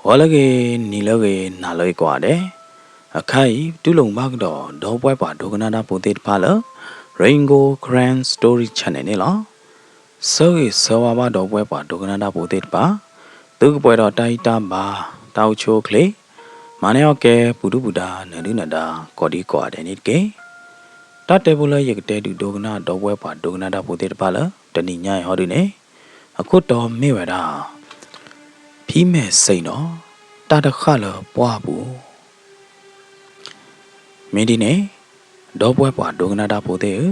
ဂီၤလၢအဂ့ၤ, နံၤလၢအဂ့ၤ, နၤလၢအဂ့ၤကိးဂၤဒဲး, အခါအံၤ ပတူၢ်လိာ်မုာ်ဘၣ်ကဒီး ဒီပုၢ်ဝဲၢ်ပှၤဒိကနၣ်တၢ်ဖိသ့ၣ်တဖၣ်လၢ Rain Gold Karen Story Channel န့ၣ်လီၤ. ဆၢဂ့ၤဆၢဝါဘၣ်ဒီပုၢ်ဝဲၢ်ပှၤဒိကနၣ်တၢ်ဖိသ့ၣ်တဖၣ်, သုကပှဲၤဒီးတၢ်အံၣ်တၢ်ဘါ, တၢ်အိၣ်ဆူၣ်အိၣ်ချ့, မၤန့ၢ်အီၣ်ကဲ ပူၤဒုၣ်ပူၤဒါ နၢၤဒုၣ်နၢၤဒါ ကိးဒံကိးဂၤဒဲးန့ၣ်တက့ၢ်. တၢ်တဲဖိလၢယကတဲဒုးဒိကနၣ် ဒီပုၢ်ဝဲၢ်ပှၤဒိကနၣ်တၢ်ဖိသ့ၣ်တဖၣ်လၢ တနံၤညါအံၤဟီဒုန့ၣ်, အခိၣ်တီမ့ၢ်ဝဲဒၣ် ဖံမဲာ်စ့ၣ်ဒီး တၢ်တဃၣ်လၢပှၢ်ပူၤ. မ့ၢ်ဒ်န့ၣ်, ဒီပုၢ်ဝဲၢ်ပှၤဒိကနၣ်တၢ်ဖိသ့ၣ်ဧၢ,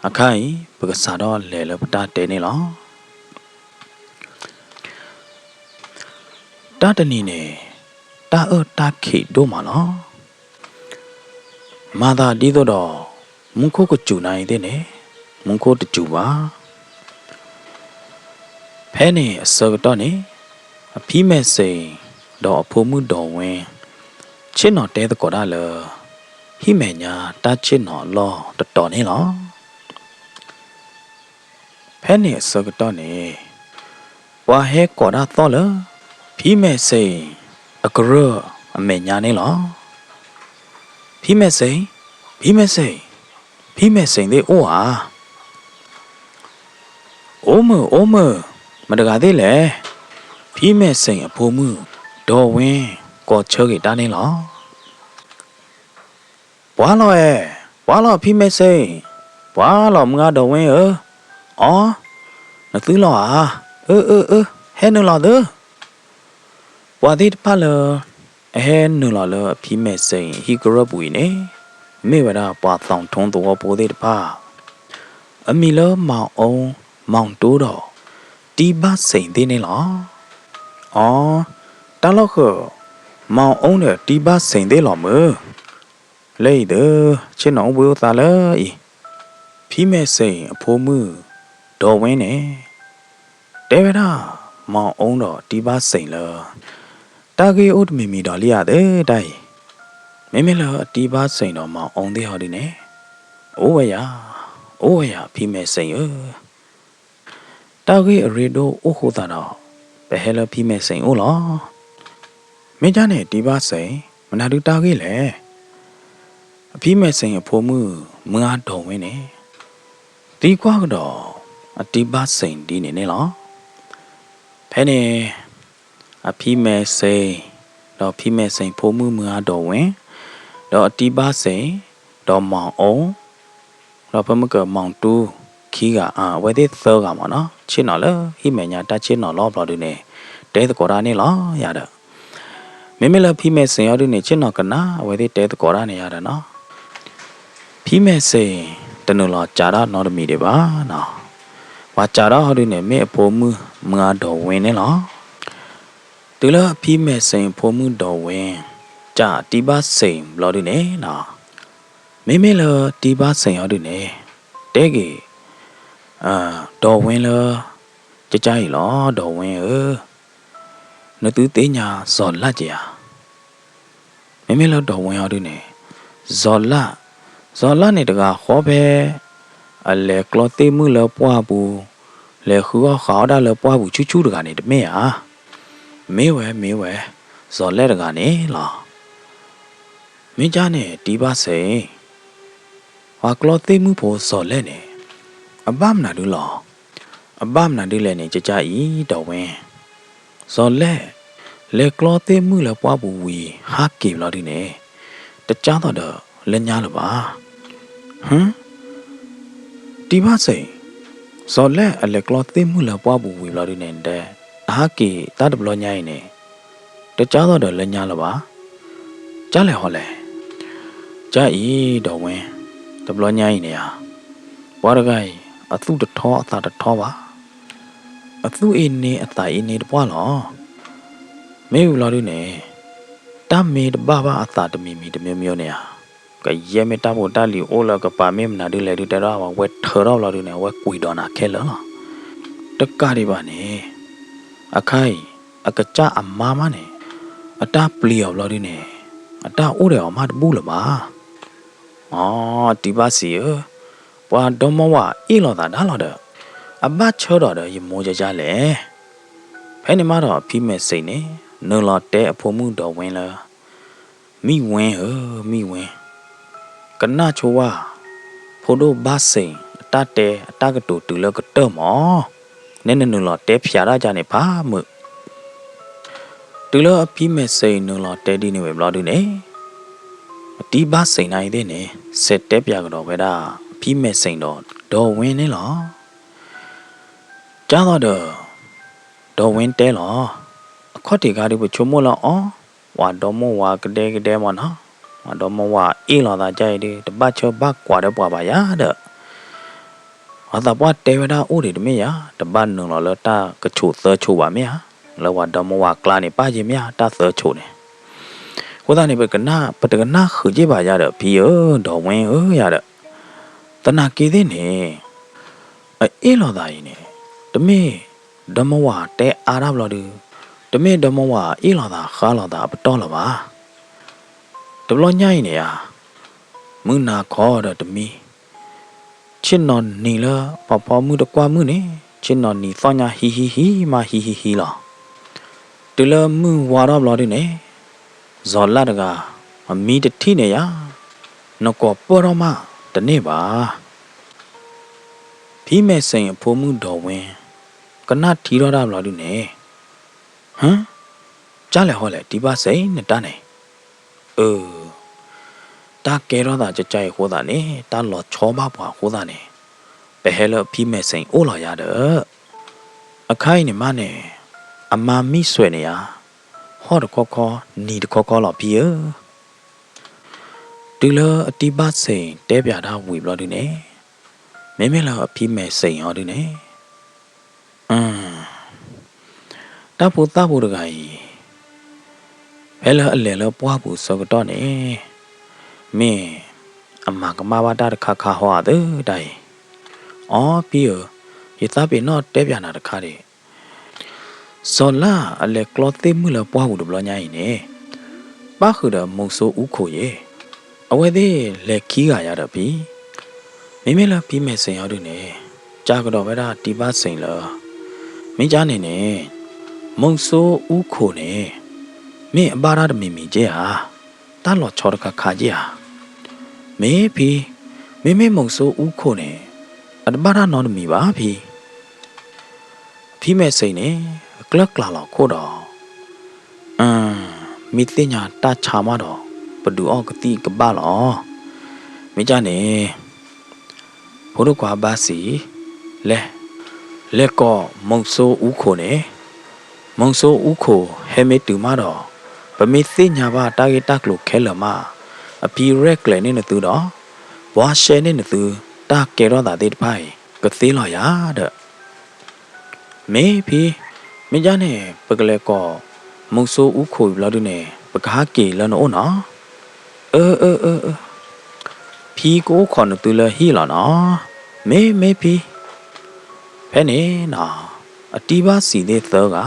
အခါအံၤ ပကစးထီၣ်လဲၤလၢပတၢ်တဲန့ၣ်လီၤ. တၢ်တနံၤန့ၣ် တၢ်အၢၣ်တၢ်ခံးဒိၣ်မးလီၤ. မၤသးဒ်သိးဒီး မူခိၣ်ကစူၤနၤအံၤသ့ၣ်န့ၣ် မူခိၣ်တစူၤဘၣ်. ဖဲန့ၣ်အဆၢကတီၢ်န့ၣ် အဖံမဲာ်စ့ၣ်ဒီးအဖိမုၣ်ဒီးဝဲ ဆ့ၣ်နီၤတဲသကိးတၢ်လၢ ဟံၣ်မဲာ်ညါတၢ်ဆ့ၣ်နီၤအလီၢ်တတီၤန့ၣ်လီၤ. ဖဲန့ၣ်အဆၢကတီၢ်န့ၣ် ပှၤဟဲကိးတၢ်သီၣ်လၢ ဖံမဲာ်စ့ၣ်အကရၢၢ်အမဲာ်ညါန့ၣ်လီၤ. ဖံမဲာ်စ့ၣ်, ဖံမဲာ်စ့ၣ်, ဖံမဲာ်စ့ၣ်သ့ၣ်အိၣ်ဧါ. အိၣ်မုၢ်, အိၣ်မုၢ်, မတၤတဂၤသ့ၣ်လဲၣ်. ဖံမဲာ်စ့ၣ်အဖိမုၣ် ဒီးဝဲ ကိးဆၢက့ၤတၢ်န့ၣ်လီၤ. ပှၤလီၤအဲၣ်, ပှၤလီၤဖံမဲာ်စ့ၣ်, ပှၤလီၤမုၢ်ဂၤဒီးဝဲဧၢ, အိ, နသုလီၤဧါ, အၢ အၢ အၢ ဟဲနုာ်လီၤသု. ပှၤသ့ၣ်တဖၣ်လၢ အဟဲနုာ်လီၤလၢအဖံမဲာ်စ့ၣ်အဟံၣ်ကရၢၢ်ပူၤအံၤန့ၣ် မ့ၢ်ဝဲဒၣ်ပှၤသီထိသဝီဖိသ့ၣ်တဖၣ် အမံၤလၢမၤအူ, မၤတူဒီး တံဘၣ်စ့ၣ်သ့ၣ်န့ၣ်လီၤ. အိ, တၢ်လီၢ်ဃၢၤ, မၤအူဒီးတံဘၣ်စ့ၣ်သ့ၣ်လီၤမုၢ်. လၢအံၤသု, ဆ့ၣ်နီၤအိၣ်ဘှံးအိၣ်သါလၢအံၤ, ဖံမဲာ်စ့ၣ်အဖိမုၣ် ဒီးဝဲန့ၣ် တဲဝဲဒၣ် မၤအူဒီးတံဘၣ်စ့ၣ်လၢ တၢ်ဂ့ၢ်အိၣ်တမံၤမံၤဒီးလံဧါသုတၢ်အံၤ. မ့မ့ၢ်လၢအတံဘၣ်စ့ၣ်ဒီးမၤအူသ့ၣ်ဟီဒုန့ၣ်, အိၣ်ဝဲယၤ, အိၣ်ဝဲယၤဖံမဲာ်စ့ၣ်ဧၢ. တၢ်ဂ့ၢ်အရ့ဒိၣ်အိၣ်ဃိသးဒီး ပဟဲလၢဖံမဲာ်စ့ၣ်အိၣ်လီၤ. မ့ၢ်ဒ်န့ၣ်တံဘၣ်စ့ၣ် မနုၤဒုတၢ်ဂ့ၢ်လဲၣ်. အဖံမဲာ်စ့ၣ်အဖိမုၣ်မုၢ်ဂၤဒီးဝဲန့ၣ် သံကွၢ်ကဒီး အတံဘၣ်စ့ၣ်ဒ်န့ၣ်န့ၣ်လီၤ. ဖဲန့ၣ် အဖံမဲာ်စ့ၣ် ဒီးဖံမဲာ်စ့ၣ်ဖိမုၣ်မုၢ်ဂၤဒီးဝဲ ဒီးအတံဘၣ်စ့ၣ် ဒီးမၤအူ ဒီးဖဲမ့ၢ်ကမၤတူ ခံဂၤ အဝဲသ့ၣ်သၢဂၤမ့ၢ်နီၤ ဆ့ၣ်နီၤလၢဟံၣ်မဲာ်ညါတၢ်ဆ့ၣ်နီၤလီၢ်ဘျီဒုန့ၣ် တဲသကိးတၢ်န့ၣ်လီၤယၤဒီး မ့မ့ၢ်လၢဖံမဲာ်စ့ၣ်အီၤဒုန့ၣ် ဆ့ၣ်နီၤကနၣ် အဝဲသ့ၣ်တဲသကိးတၢ်န့ၣ်ယၤဒီးနီၤ ဖံမဲာ်စ့ၣ် တနုာ်လီၤစးတၢ်နီတမံၤဒံးဘၣ်နီၤ ပှၤစးထီၣ်အီၤဒုန့ၣ် မ့ၢ်အဖိမုၣ်မုၢ်ဂၤဒီးဝဲန့ၣ်လီၤ. တုၤလၢဖံမဲာ်စ့ၣ်ဖိမုၣ်ဒီးဝဲ စးတံဘၣ်စ့ၣ်ဘျီဒုန့ၣ်နီၤ မ့မ့ၢ်လၢတံဘၣ်စ့ၣ်အီၤဒုန့ၣ် တဲက့ၤ ဒီးဝဲလၢ ကကါအံၤလီၤ ဒီးဝဲဧၢ နသုသ့ၣ်ညါစီၤလၣ်က့ၤဧါ. မ့မ့ၢ်လၢဒီးဝဲအီၤဒုန့ၣ် စီၤလၣ် စီၤလၣ်န့ၣ်တဂၤဃီဖဲ အလဲၤကျီသ့ၣ်မုၣ်လၢပှၢ်ပူၤ လဲၤဃုအီၣ်ဃုအီဒၣ်လၢပှၢ်ပူၤဆူၣ်ဆူၣ်တဂၤန့ၣ်တမ့ၢ်ဧါ. မ့ၢ်ဝဲ မ့ၢ်ဝဲ စီၤလၣ်တဂၤန့ၣ်လီၤ. မ့ၢ်ကါန့ၣ် တံဘၣ်စ့ၣ် ပှၤကျီသ့ၣ်မုၣ်ဖိစီၤလၣ်န့ၣ် အဘၣ်မနုၤဒုလီၤ. အဘၣ်မနုၤဒုလဲၣ်န့ၣ် ကကါအံၤ ဒီးဝဲ စီၤလၣ် လဲၤကျီသ့ၣ်မုၣ်လၢပှၢ်ပူၤဝံၤ ဟးက့ၤဘျီဒုန့ၣ် တကါသိးဒီးလၢညါလၢၤဘၣ်. ဟၢ တံဘၣ်စ့ၣ် စီၤလၣ်အလဲၤကျီသ့ၣ်မုၣ်လၢပှၢ်ပူၤဝံၤဘျီဒုန့ၣ်ဒီး အဟးက့ၤတၢ်တဘျီညါအံၤန့ၣ် တကါသိးဒီးလၢညါလၢၤဘၣ်. ကါလဲၣ်ဟီလဲၣ်. ကါအံၤ ဒီးဝဲ တဘျီညါအံၤန့ၣ်ဧါ ပှၤတဂၤအံၤ အသူၣ်တထီအသးတထီဘၣ်. အသူၣ်အ့န့အသးအ့န့တပှၢ်လီၤ. မ့ၢ်ဝံၤဘျီဒုန့ၣ် တၢ်မ့ၢ်တဘၣ်ဘၣ်အသးတမံၤမံၤတမံၤမံၤန့ၣ်ဧါ ကယဲၢ်မ့ၢ်တၢ်ဖိတၢ်လံၤအိၣ်လၢကပၤမ့ၢ်မနုၤဒုလဲၣ်ဒုတဲဒၣ် အဝဲထၢထီၣ်ဘျီဒုန့ၣ် အဝဲကွံာ်ဒီးနၤခဲလၢာ်လီၤ. တကးဒံးဘၣ်န့ၣ် အခါအံၤ အကစၢ်အမါမးန့ၣ် အတၢ်ပျံၤအီၤဘျီဒုန့ၣ် အတၢ်အိၣ်ဒီးအီၤမးတဘူၣ်လၢၤဘၣ်. အ တံဘၣ်စ့ၣ်ဧၢ, ပှၤဒီမါဝၤအ့ၣ်လိာ်သးဒၣ်လီၤဒီး အဘၣ်ဆၢထီၣ်ဒီးယမိၢ်ကကါလဲၣ်. ဖဲန့ၣ်မးဒီးဖံမဲာ်စ့ၣ်န့ၣ် နုာ်လီၤတဲအဖိမုၣ်ဒီးဝဲလၢ မံဝဲဧၢ, မံဝဲ, ကနၣ်ဆိဝဲ ဖိဒိၣ်ဘၣ်စ့ၣ်အတၢ်တဲအတၢ်ကတိၤတုၤလၢကတၢၢ်မး, နဲနနုာ်လီၤတဲဖျါတၢ်ကန့ၣ်ဖးမုာ်. တုၤလၢအဖံမဲာ်စ့ၣ်နုာ်လီၤတဲဒ်န့ၣ်ဝံၤဘျီဒုန့ၣ်, အတံဘၣ်စ့ၣ်နၤအံၤသ့ၣ်န့ၣ် စဲးတဲပၠးကဒီးဝဲဒၣ် ဖံမဲာ်စ့ၣ်ဒီးဒီးဝဲန့ၣ်လီၤ. ကၢ်သီဒီး ဒီးဝဲတဲလီၤ, အခီၣ်ထံးခါဒုးပဆိကမိၣ်လၢအီၤ, ပှၤဒီမါဝၤကဒဲကဒဲမးနီၤ, ပှၤဒီမါဝၤအ့ၣ်လိာ်သးဒ်အံၤဒုး တဘၣ်ဆၢဘၣ်ကွၢ်ဒီးပှၤဘၣ်ယၤဒီး ပှၤသးပှၢ်တဲဝဲဒၣ်အိၣ်ဒံးတမ့ၢ်ယၤ, တဘၣ်နုာ်လီၤလၢတၢ်ကဆိးသၢဆိးဘၣ်မ့ၢ်ဧါ, လၢပှၤဒီမါဝၤကျါန့ၣ် ပၣ်ယဲမ့ၢ်ဧါ တၢ်သၢဆိးန့ၣ်. အဃိသတးန့ၣ် ပတကနၣ်ဃုာ်က့ၤဘၣ်ယၤဒီး ဖံဧၢ, ဒီးဝဲဧၢယၤဒီး သနာ်က့သ့ၣ်န့ၣ် အအ့ၣ်လိာ်သးအံၤန့ၣ် တမ့ၢ်ဒီမါဝၤတဲအါတၢ်ဘျီဒုး, တမ့ၢ်ဒီမါဝၤအ့ၣ်လိာ်သးဃါလိာ်သးအပတီၢ်လၢၤဘၣ်. တဘျီညါအံၤန့ၣ်ဧါ, မုၢ်နၤခီဒီးတမံၤ, ဆ့ၣ်နီၤနံၤလၢပှၤဖီမုၢ်တကွၢ်မုၢ်န့ၣ် ဆ့ၣ်နီၤနံၤသီၣ်ညါဟံးဟံးဟံးမးဟံးဟံးဟံးလီၤ. တုၤလၢမုၢ်ဝါထီၣ်ဘျီဒုန့ၣ် စီၤလၣ်တဂၤ အမံတထံၣ်န့ၣ်ယၤ, နကိးပၢၢ်ထီၣ်မးတန့ၢ်ဘၣ်. ဖံမဲာ်စ့ၣ်အဖိမုၣ်ဒီးဝဲ ကနၣ်ထံထီၣ်တၢ်ဘျီဒုန့ၣ်, ဟၢ, ကၢ်လဲၣ်ဟီလဲၣ် တံဘၣ်စ့ၣ်နတၢ်န့ၣ်, အၢ, တၢ်ကဲထီၣ်သးကကါအံၤအဃိသတးန့ၣ် တၢ်လီၤဆီဘၣ်ပှၤအဃိသတးန့ၣ် ပဟဲလၢအဖံမဲာ်စ့ၣ်အိၣ်လီၤယၤဒီး, အခါအံၤန့ၣ်မးန့ၣ် အမါမံစွဲးန့ၣ်ယၤ, ဟီၣ်တခီခီ နံၤတခီခီလီၤဖံဧၢ. တုၤလၢအတံဘၣ်စ့ၣ်တဲပၠးတၢ်ဝံၤဘျီဒုန့ၣ်, မ့မ့ၢ်လၢအဖံမဲာ်စ့ၣ်အီၤဒုန့ၣ်, တၢ်ဖိသၣ်ဖိတဂၤအံၤ, ဖဲလၢအလဲၤလၢပှၢ်ပူၤဆၢကတီၢ်န့ၣ်, မ့ၢ်အမၤကမၣ်ဘၣ်တၢ်တခါခါဟီဧါသၢတၢ်အံၤ, အီဖံဧၢ, ယသးပ့ၤနီၣ်တဲပၠးနၤတခါဒံး, စီၤလၣ်အလဲၤကျီသ့ၣ်မုၣ်လၢပှၢ်ပူၤတဘျီညါအံၤန့ၣ်, ပၣ်ဃုာ်ဒီးမုဆိအူခိၣ်ယဲ, အဝဲသ့ၣ်လဲၤခံဂၤယၤဒီးဖံ မ့မ့ၢ်လၢဖံမဲာ်စ့ၣ်အီၤဒုန့ၣ်, ကးကဒီးဝဲဒၣ်တံဘၣ်စ့ၣ်လၢ, မ့ၢ်ကါန့ၣ်န့ၣ်, မုဆိအူခိၣ်န့ၣ်, မ့ၢ်အဘၣ်တၢ်တမံၤမံၤက့ဧါ, တၢ်လီၤဆီတခါခါက့ဧါ. မ့ၢ်ဖံ, မ့မ့ၢ်မုဆိအူခိၣ်န့ၣ်, အတဘၣ်တၢ်နီတမံၤဘၣ်ဖံ ဖံမဲာ်စ့ၣ်န့ၣ် အကျၢၢ်ကျးလီၤခိၣ်ဒီး, မ့ၢ်သ့ၣ်ညါတၢ်ဆါမးဒီး, ပဒုးအီၣ်ကသံၣ်ကဘၣ်လီၤ. မ့ၢ်ကါန့ၣ်, ဖိဒိၣ်ခွါဘါစံ, လဲၤ, လဲၤကိးမုဆိအူခိၣ်န့ၣ်, မုဆိအူခိၣ်ဟဲမ့ၢ်တုၤမးဒီး, ပမ့ၢ်သ့ၣ်ညါဘၣ်တၢ်ဂ့ၢ်တၢ်ကျိၤခဲလၢာ်မး, အဖံရဲၣ်ကျဲၤန့ၢ်နသုဒီး, ဘှါရှဲန့ၢ်နသု, တၢ်ကဲထီၣ်သးသ့ၣ်တဖၣ်အံၤ ကသ့လီၤယၤဒီး မ့ၢ်ဖံ, မ့ၢ်ကါန့ၣ် ပကလဲၤကိးမုဆိအူခိၣ်အံၤဘျီဒုန့ၣ် ပကဟးက့ၤလၢနအိၣ်နီၤ. အၢ အၢ အၢ အၢ, ဖံကအိၣ်ခိးနသုလၢဟံၣ်လီၤနီၤ. မ့ၢ် မ့ၢ်ဖံ. ဖဲန့ၣ်နီၤ, အတံဘၣ်စံးသ့ၣ်သၢဂၤ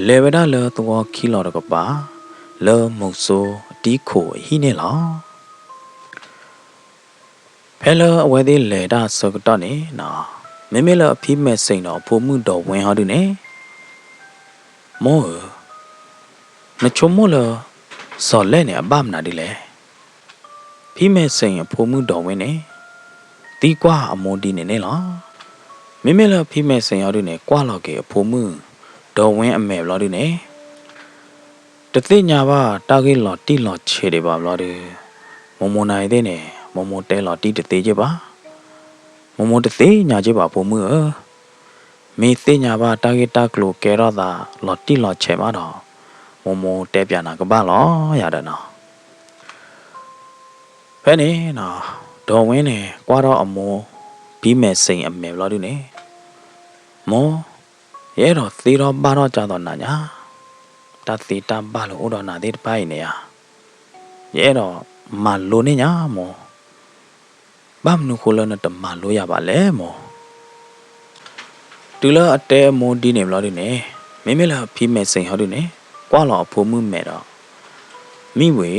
လဲၤဝဲဒၣ်လၢသဝီခံလီၤတကပၤ လၢမုဆိအတံခိၣ်အဟံၣ်န့ၣ်လီၤ. ဖဲလၢအဝဲသ့ၣ်လဲၤတၢ်အဆၢကတီၢ်န့ၣ်နီၤ, မ့မ့ၢ်လၢအဖံမဲာ်စ့ၣ်ဒီးအဖိမုၣ်ဒီးဝဲဟီဒုန့ၣ်, မိၢ်ဧၢ, နဆိကမိၣ်လၢ စီၤလဲၣ်န့ၣ်အဘၣ်မနုၤဒ်လဲၣ်. ဖံမဲာ်စ့ၣ်အဖိမုၣ်ဒီးဝဲန့ၣ် သံကွၢ်အမိၢ်ဒ်န့ၣ်န့ၣ်လီၤ. မ့မ့ၢ်လၢဖံမဲာ်စ့ၣ်ဟီဒုန့ၣ် ကွၢ်လီၤက့ၤအဖိမုၣ်ဒီးဝဲအမဲာ်ဘျီဒုန့ၣ် တသ့ၣ်ညါဘၣ်တၢ်ဂ့ၢ်လီၤတံၢ်လီၤဆဲးဒံးဘၣ်ဘျီဒု, မိၢ်မိၢ်နၤအံၤသ့ၣ်န့ၣ် မိၢ်မိၢ်တဲလီၤတံၢ်တသ့က့ၢ်ဘၣ်. မိၢ်မိၢ်တသ့ၣ်ညါက့ၢ်ဘၣ်ဖိမုၣ်ဧၢ, မ့ၢ်သ့ၣ်ညါဘၣ်တၢ်ဂ့ၢ်တၢ်ကျိၤကဲထီၣ်သးလီၤတံၢ်လီၤဆဲးမးဒီး, မိၢ်မိၢ်တဲပၠးနၤကဘၣ်လီၤယၤဒီးနီၤ. ဖဲန့ၣ်နီၤ, ဒီးဝဲန့ၣ် ကွၢ်ထီၣ်အမိၢ်ဖံမဲာ်စ့ၣ်အမဲာ်ဘျီဒုန့ၣ်, မိၢ်, ယအဲၣ်ဒိးသ့ထီၣ်ဘၣ်ထီၣ်ကၢ်သိးနၤညါ, တၢ်သ့တၢ်ဘၣ်လၢအိၣ်ဒီးနၤသ့ၣ်တဖၣ်အံၤန့ၣ်ဧါ, ယအဲၣ်ဒိးမၤလိန့ၢ်ညါမိၢ်. ဘၣ်မနုၤဃိလၢနတမၤလိယၤဘၣ်လဲၣ်မိၢ်. တုၤလၢအတဲအမိၢ်ဒ်န့ၣ်ဘျီဒုန့ၣ်, မ့မ့ၢ်လၢဖံမဲာ်စ့ၣ်ဟီဒုန့ၣ် ကွၢ်လီၤအဖိမုၣ်မဲာ်ဒီး, မံဝဲ,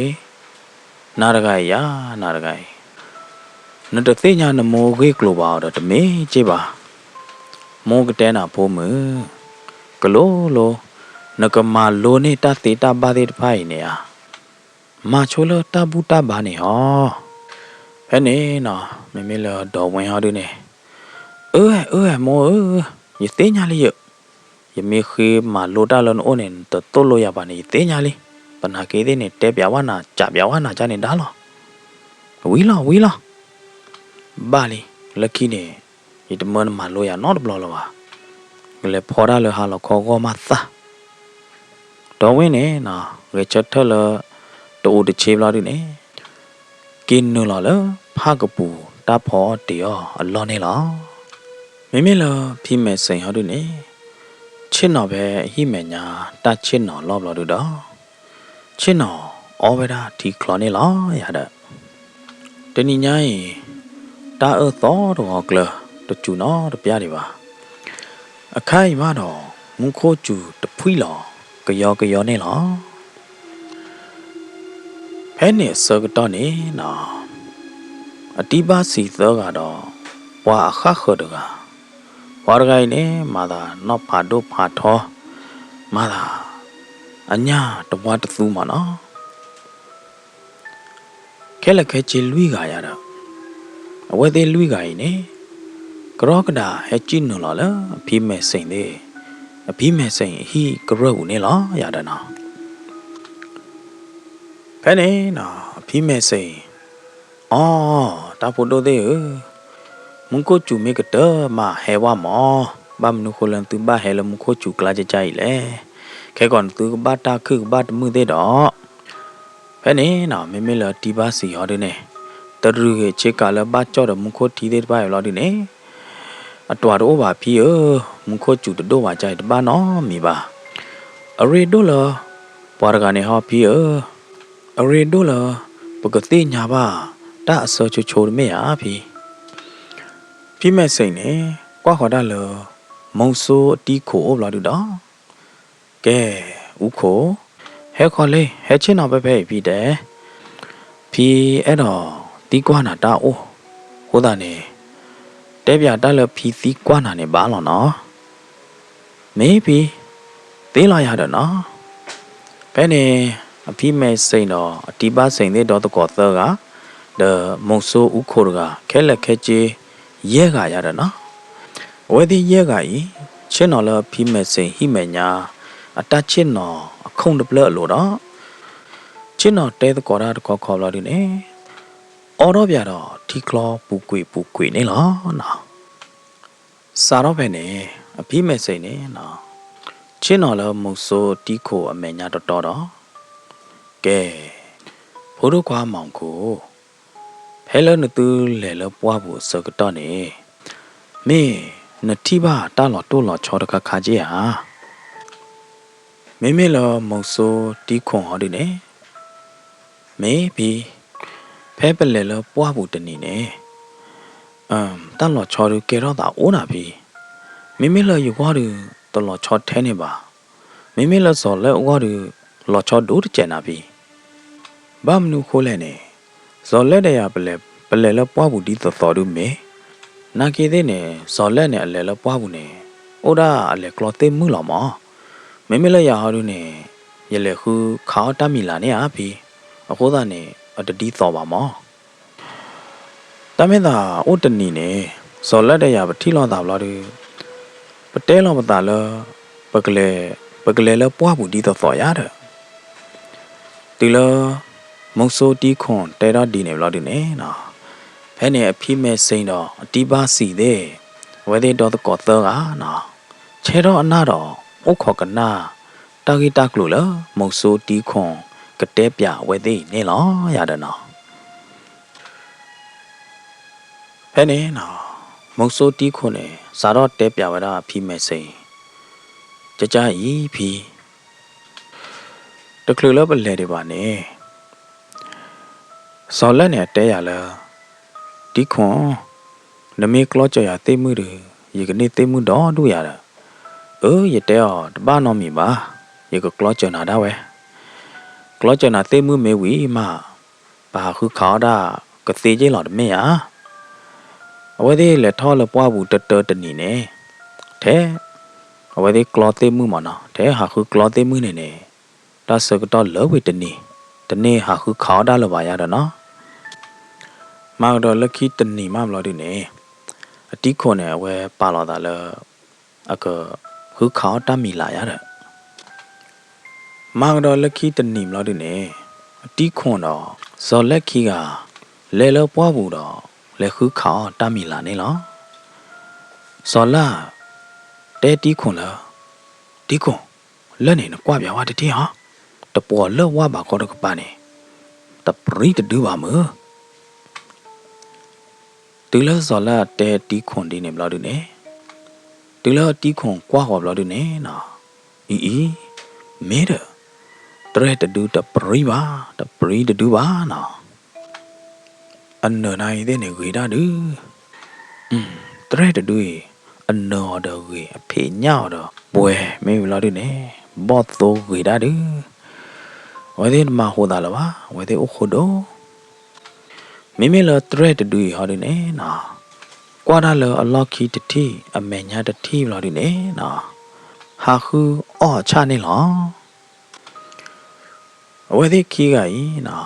နၤတဂၤအံၤယၤ, နၤတဂၤအံၤ, နတသ့ၣ်ညါနမိၢ်ဂ့ၢ်ကျိၤဘၣ်အီၤဒီးတမ့ၢ်က့ၢ်ဘၣ်. မိၢ်ကတဲနၤဖိမုၣ်, ကလိၤလိၤ, နကမၤလိန့ၢ်တၢ်သ့တၢ်ဘၣ်သ့ၣ်တဖၣ်အံၤန့ၣ်ဧါ, မၤဆိလၢတၢ်ဘူၣ်တၢ်ဘါန့ၣ်ဟီ. ဖဲန့ၣ်နီၤ မ့မ့ၢ်လၢဒီဝ့ဟီဒုန့ၣ်, အၢ အၢ မိၢ်ဧၢ, ယသ့ၣ်ညါလံယၢ်, ယမ့ၢ်ဃ့မၤလိတၢ်လၢနအိၣ်န့ၣ် နတသိၣ်လိယၤဘၣ်န့ၣ် ယသ့ၣ်ညါလံ. သနာ်က့သ့ၣ်န့ၣ် တဲပၠးဝဲနၤ စံးပၠးဝဲနၤကန့ၣ်ဒါလီၤ. ဝံၤလီၤ ဝံၤလီၤ. ဘၣ်လံ, လၢခံန့ၣ် ယတမၢနမၤလိယၤနီတဘျီလၢၤဘၣ်. ကလဲၤဖီတၢ်လၢဟါလီၤခီဂီၢ်မးသၣ်. ဒီဝ့ၢ်န့ၣ်နီၤ ဂဲၤဆၢထၢၣ်လၢ တအိၣ်တဆ့ဘျီဒုန့ၣ် က့ၤနုာ်လီၤလၢဖၣ်ကပူၤတၢ်ဖီအီၣ်တ့ၤအီၣ်အလီၢ်န့ၣ်လီၤ. မ့မ့ၢ်လၢဖံမဲာ်စ့ၣ်ဟီဒုန့ၣ် ဆ့ၣ်နီၤဖဲအဟံၣ်မဲာ်ညါတၢ်ဆ့ၣ်နီၤလီၢ်ဘျီဒုဒီး ဆ့ၣ်နီၤအီဝဲဒၣ်ထံချီန့ၣ်လီၤယၤဒီး တနံၤညါအံၤ တၢ်အၢၣ်သီတဂီၤကျၢၤ တစူၤနီတပျၢ်ဒံးဘၣ်. အခါအံၤမးဒီး မူခိၣ်စူၤတဖှံလီၤ ကယီကယီန့ၣ်လီၤ. ဖဲန့ၣ်အဆၢကတီၢ်န့ၣ်နီၤ အတံၤဘၣ်စံးသၢဂၤဒီး ပှၤအဃၣ်ဃၢၤတဂၤ, ပှၤတဂၤအံၤန့ၣ် မၤသးနီၢ်ဖးဒိၣ်ဖးထီ, မၤသး အညၣ်တဝါတသူမးနီၤ. ခဲလၢာ်ခဲဆ့လွံၢ်ဂၤယၤဒီး အဝဲသ့ၣ်လွံၢ်ဂၤအံၤန့ၣ် ကရီကဒးဟဲစံၣ်နုာ်လီၤလၢအဖံမဲာ်စ့ၣ်သ့ၣ် အဖံမဲာ်စ့ၣ်အဟံၣ်ကရၢၢ်ပူၤန့ၣ်လီၤယၤဒီးနီၤ. ဖဲန့ၣ်နီၤ အဖံမဲာ်စ့ၣ် အီ, တၢ်ဖိဒိၣ်သ့ၣ်ဧၢ, မူခိၣ်စူၤမ့ၢ်ကတၢၢ်မးဟဲဝဲမး, ဘၣ်မနုၤဃိလၢနသုဘၣ်ဟဲလၢမူခိၣ်စူၤကျါကကါအံၤလဲၣ်. ခဲကီးနသုကဘၣ်တၢ်ခုၣ်ကဘၣ်တမုာ်သ့ၣ်ဒီး ဖဲန့ၣ်နီၤ မ့မ့ၢ်လၢတံၤဘၣ်စံးဟီဒုန့ၣ် တရုၤဂ့ၤဆ့ကၤလၢဘၣ်ကၠီၣ်ဒီးမူခိၣ်ထံသ့ၣ်တဖၣ်အံၤလီၤဒုန့ၣ် အတြၢ်တအိၣ်ဘၣ်ဖံဧၢ, မူခိၣ်စူၤတဒိၣ်ဘၣ်ကါအံၤတဘၣ်နီတမံၤဘၣ်. အရ့ဒိၣ်လၢ ပှၤတဂၤန့ၣ်ဟီဖံဧၢ, အရ့ဒိၣ်လၢ ပကသ့ၣ်ညါဘၣ်တၢ်အဆၢဆိဆိတမ့ၢ်ဧါဖံ. ဖံမဲာ်စ့ၣ်န့ၣ် ကွၢ်ဃီၤတၢ်လၢ မုဆိတံခိၣ်အိၣ်ဘျီဒုဒီး ကဲ, အူခိၣ်, ဟဲခီလ့, ဟဲဆ့ၣ်နီၤဖဲဖဲအံၤဖံတဲ, ဖံအဲၣ်ဒိးသံကွၢ်နၤတၢ်အိၣ်, အဃိသတးန့ၣ် တဲပၠးတၢ်လၢဖံသံကွၢ်နၤန့ၣ်ဘၣ်လီၤနီၤ. မ့ၢ်ဖံ, သ့လီၤယၤဒီးနီၤ. ဖဲန့ၣ် အဖံမဲာ်စ့ၣ်ဒီးအတံၤဘၣ်စ့ၣ်သ့ၣ်ဒီသကိးသၢဂၤ, ဒီးမုဆိအူခိၣ်တဂၤ ခဲလၢာ်ခဲဆ့ ယဲၢ်ဂၤယၤဒီးနီၤ. အဝဲသ့ၣ်ယဲၢ်ဂၤအံၤ ဆ့ၣ်နီၤလၢအဖံမဲာ်စ့ၣ်ဟံၣ်မဲာ်ညါ အတၢ်ဆ့ၣ်နီၤအခိၣ်တဖျၢၣ်အလိၤဒီး ဆ့ၣ်နီၤတဲသကိးတၢ်တခီခီဘျီဒုန့ၣ် အီထီၣ်ပၠးဒီးထံချီပူၤကွံာ်ပူၤကွံာ်န့ၣ်လီၤနီၤ. စးထီၣ်ဖဲန့ၣ် အဖံမဲာ်စ့ၣ်န့ၣ်နီၤ ဆ့ၣ်နီၤလၢမုဆိတံခိၣ်အမဲာ်ညါတတီဒီး ကဲ, ဖိဒိၣ်ခွါမီၤခိၣ်, ဖဲလၢနသုလဲၤလၢပှၢ်ပူၤအဆၢကတီၢ်န့ၣ် မ့ၢ်နထံၣ်ဘၣ်တၢ်လီၤတိၢ်လီၤဆီတခါခါက့ဧါ. မ့မ့ၢ်လၢမုဆိတံခိၣ်ဟီဒုန့ၣ် မ့ၢ်ဖံ, ဖဲပလဲၤလၢပှၢ်ပူၤတနံၤန့ၣ် တၢ်လီၤဆီဒုကဲထီၣ်သးအိၣ်နၤဖံ, မ့မ့ၢ်လၢယဂီၢ်ဒု တလီၤဆီထဲန့ၣ်ဘၣ်, မ့မ့ၢ်လၢစီၤလၢအဂီၢ်ဒု လီၤဆီဒိၣ်တစဲးနၤဖံ. ဘၣ်မနုၤဃိလဲၣ်န့ၣ်, စီၤလၢဒီးယၤ ပလဲၤလၢပှၢ်ပူၤဒ်သိးသိးဒုမ့ၢ်, နာ်က့သ့ၣ်န့ၣ် စီၤလၢန့ၣ် အလဲၤလၢပှၢ်ပူၤန့ၣ် အိၣ်ဒၣ်အလဲၤကျီသ့ၣ်မုၢ်လီၤမး, မ့မ့ၢ်လၢယၤဟီဒုန့ၣ် ယလဲၤဃုခးအီၣ်တၢ်မံၤလၤန့ၣ်ဧါဖံ, အဃိသတးန့ၣ် အတဒ်သိးဘၣ်မး. တၢ်မ့ၢ်သးအိၣ်တနံၤန့ၣ် စီၤလၢဒီးယၤ ပထံၣ်လိာ်သးဘျီဒု ပတဲလီၤပသးလၢ ပကလဲၤ, ပကလဲၤလၢပှၢ်ပူၤဒ်သိးသိးယၤဒီး တုၤလၢ မုဆိတံခိၣ်တဲထီၣ်ဒ်န့ၣ်ဘျီဒုန့ၣ်နီၤ, ဖဲန့ၣ်အဖံမဲာ်စ့ၣ်ဒီးအတံၤဘၣ်စံးသ့ၣ်, အဝဲသ့ၣ်ဒီသကိးသၢဂၤနီၤ, ဆဲထီၣ်အနၢ်ဒီး အိၣ်ခိးကနၣ် တၢ်ဂ့ၢ်တၢ်ကျိၤလၢ မုဆိတံခိၣ်ကတဲပၠးအဝဲသ့ၣ်အံၤန့ၣ်လီၤ ယၤဒီးနီၤ. ဖဲန့ၣ်နီၤ, မုဆိတံခိၣ်န့ၣ် စးထီၣ်တဲပၠးဝဲဒၣ်အဖံမဲာ်စ့ၣ်, ကကါအံၤဖံ, တချုးလၢပလဲၤဒံးဘၣ်န့ၣ် စီၤလၢန့ၣ်အတဲယၤလၢ တံခိၣ်, နမ့ၢ်ကျီစၢၤယၤသ့ၣ်မုၣ်ဒီး ယကန့ၢ်သ့ၣ်မုၣ်ဒီဒူၣ်ယၤဒီး, အၢ ယတဲအီၤတဘၣ်နီတမံၤဘၣ်, ယကကျီစၢၤနၤဒၣ်ဝဲ, ကျီစၢၤနၤသ့ၣ်မုၣ်မ့ၢ်ဝံၤမး ပဟးဃုခးအီၣ်ဒၣ်ကသ့က့ၢ်လီၤတမ့ၢ်ဧါ. အဝဲသ့ၣ်လဲၤထီၣ်လၢပှၢ်ပူၤတၢတၢတနံၤန့ၣ်, ထဲ အဝဲသ့ၣ်ကျီသ့ၣ်မုၣ်မးနီၤ, ထဲဟးဃုကျီသ့ၣ်မုၣ်န့ၣ်န့ၣ် တၢ်ဆၢကတီၢ်လၢဝံၤတနံၤ, တန့ၢ်ဟးဃုခးအီၣ်တၢ်လၢၤဘၣ်ယါဒီးနီၤ. မၤကဒီးလၢခံတနံၤမးဘျီဒုန့ၣ်, အတံၤခိၣ်န့ၣ် အဝဲပာ်လီၤသးလၢ အကဃုခးအီၣ်တၢ်မံၤလၢ်ယါဒီး မၤကဒီးလၢခံတနံၤဘျီဒုန့ၣ်, အတံၤခိၣ်ဒီး စီၤလဲၣ်ခံဂၤ လဲၤလၢပှၢ်ပူၤဒီး လဲၤဃုခးအီၣ်တၢ်မံၤလၢ်န့ၣ်လီၤ. စီၤလၣ် တဲတံၤခိၣ်လၢ, တံၤခိၣ်, လၢန့ၣ်နကွၢ်ပၠးဝဲတထံၣ်ဟီ, တပှီၤလၢဝၢ်ဘးခီတကပၤန့ၣ် တပြံတဒုဘၣ်မုၢ်. တုၤလၢစီၤလၣ်တဲတံၤခိၣ်ဒ်န့ၣ်ဘျီဒုန့ၣ်, တုၤလၢတံၤခိၣ်ကွၢ်ဃီၤဘျီဒုန့ၣ်နီၤ, အံၤအံၤ, မ့ၢ်ဒီး တြဲၣ်တဒုတပြံဘၣ်, တပြံတဒုဘၣ်နီၤ. အနၢၤနၤအံၤသ့ၣ်န့ၣ်ဂ့ၤဒၣ်ဒုး, တြဲၣ်တဒုအံၤ အနၢၤအီၤဒီးဂ့ၤ, အဖံးညၣ်အီၤဒီးပှဲၤ, မ့ၢ်ဝံၤလီၤဒုန့ၣ် ဘီၣ်သိဂ့ၤဒၣ်ဒုး. အဝဲသ့ၣ်တမၤဟူးသးလၢၤဘၣ်, အဝဲသ့ၣ်အိၣ်ဃိဒိၣ်. မ့မ့ၢ်လၢတြဲၣ်တဒုအံၤဟီဒုန့ၣ်နီၤ, ကွၢ်တၢ်လၢအလီၢ်ခံတထံၣ် အမဲာ်ညါတထံၣ်ဘျီဒုန့ၣ်နီၤ, ဟးဃုအီၣ်အဆၣ်န့ၣ်လီၤ. အဝဲသ့ၣ်ခံဂၤအံၤနီၤ,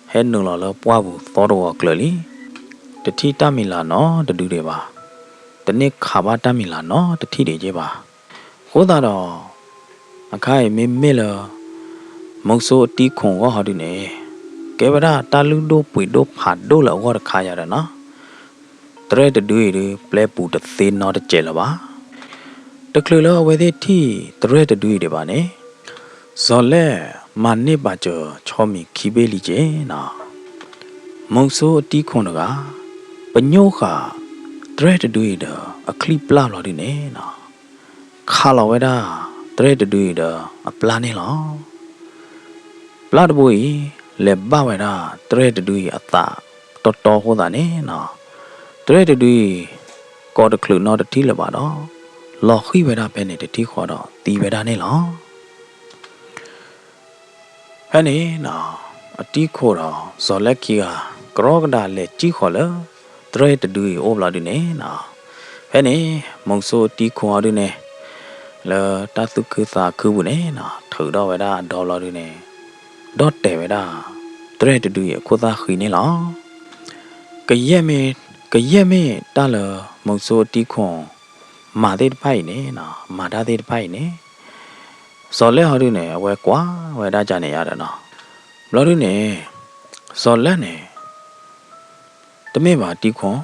ဟဲနုာ်လီၤလၢပှၢ်ပူၤသီတဂီၤကျၢၤလံ. တထံၣ်တၢ်မံၤလၢ်နီတဒုဒံးဘၣ်, တန့ၢ်ခးဘၣ်တၢ်မံၤလၢ်နီတထံၣ်ဒံးက့ဘၣ်. အဃိသတးဒီး အခါအံၤမ့မ့ၢ်လၢ မုဆိအတံၤခိၣ်အဂီၢ်ဟီဒုန့ၣ်, ကဲဝဲဒၣ်တၢ်လုၢ်ဒိၣ်ပှ့ၤဒိၣ်ဖးဒိၣ်လၢအဂီၢ်တခါယၤဒီးနီၤ, တြဲၣ်တဒုအံၤဒု ပျဲပူၤတသ့နီတစဲးလၢၤဘၣ်. တချုးလၢအဝဲသ့ၣ်ထံၣ်တြဲၣ်တဒုအံၤဒံးဘၣ်န့ၣ်, စီၤလဲၣ်မၤန့ၢ်ပာ်စၢၤဆီမံၤခံဘ့ၣ်လံက့နီၤ. မုဆိအတံၤခိၣ်တဂၤ ပညိၣ်ဃာ်တြဲၣ်တဒုအံၤဒီးအချံပျၢ်ဘျီဒုန့ၣ်နီၤ, ခးလီၤဝဲဒၣ်တြဲၣ်တဒုအံၤဒီးအပျၢ်န့ၣ်လီၤ. ပျၢ်တဘိအံၤ လဲၤဘၣ်ဝဲဒၣ်တြဲၣ်တဒုအံၤအသးတီတီအဃိသတးန့ၣ်နီၤ, တြဲၣ်တဒုအံၤ ကိးတချုးနီတထံၣ်လၢၤဘၣ်ဒီး လီၤဃံၣ်ဝဲဒၣ်ဖဲန့ၣ်တထံၣ်ဃီဒီးသံဝဲဒၣ်န့ၣ်လီၤ. ဖဲန့ၣ်နီၤ, အတံၤခိၣ်ဒီးစီၤလဲၣ်ခံဂၤ ကရီကဒါလဲၤစံၣ်ဃီၤလၢ တြဲၣ်တဒုအံၤအိၣ်ဘျီဒုန့ၣ်နီၤ, ဖဲန့ၣ် မုဆိအတံၤခိၣ်အီၤဒုန့ၣ် လၢတၢ်သူၣ်ခုသးခုပူၤန့ၣ်နီၤ, ထုးထီၣ်ဝဲဒၣ်အဒီဘျီဒုန့ၣ် ဒီၣ်တဲာ်ဝဲဒၣ် တြဲၣ်တဒုအံၤအခိၣ်သၣ်ဃံန့ၣ်လီၤ. ကယဲၢ်မ့ၢ်, ကယဲၢ်မ့ၢ်တၢ်လၢမုဆိအတံၤခိၣ် မၤသ့ၣ်တဖၣ်အံၤန့ၣ်နီၤ, မၤတၢ်သ့ၣ်တဖၣ်အံၤန့ၣ် စီၤလဲၣ်ဟီဒုန့ၣ် အဝဲကွၢ်ဝဲဒၣ်ကန့ၣ်ယါဒီးနီၤ, ဘျီဒုန့ၣ် စီၤလဲၣ်န့ၣ် တမ့ၢ်ဘၣ်တံၤခိၣ်,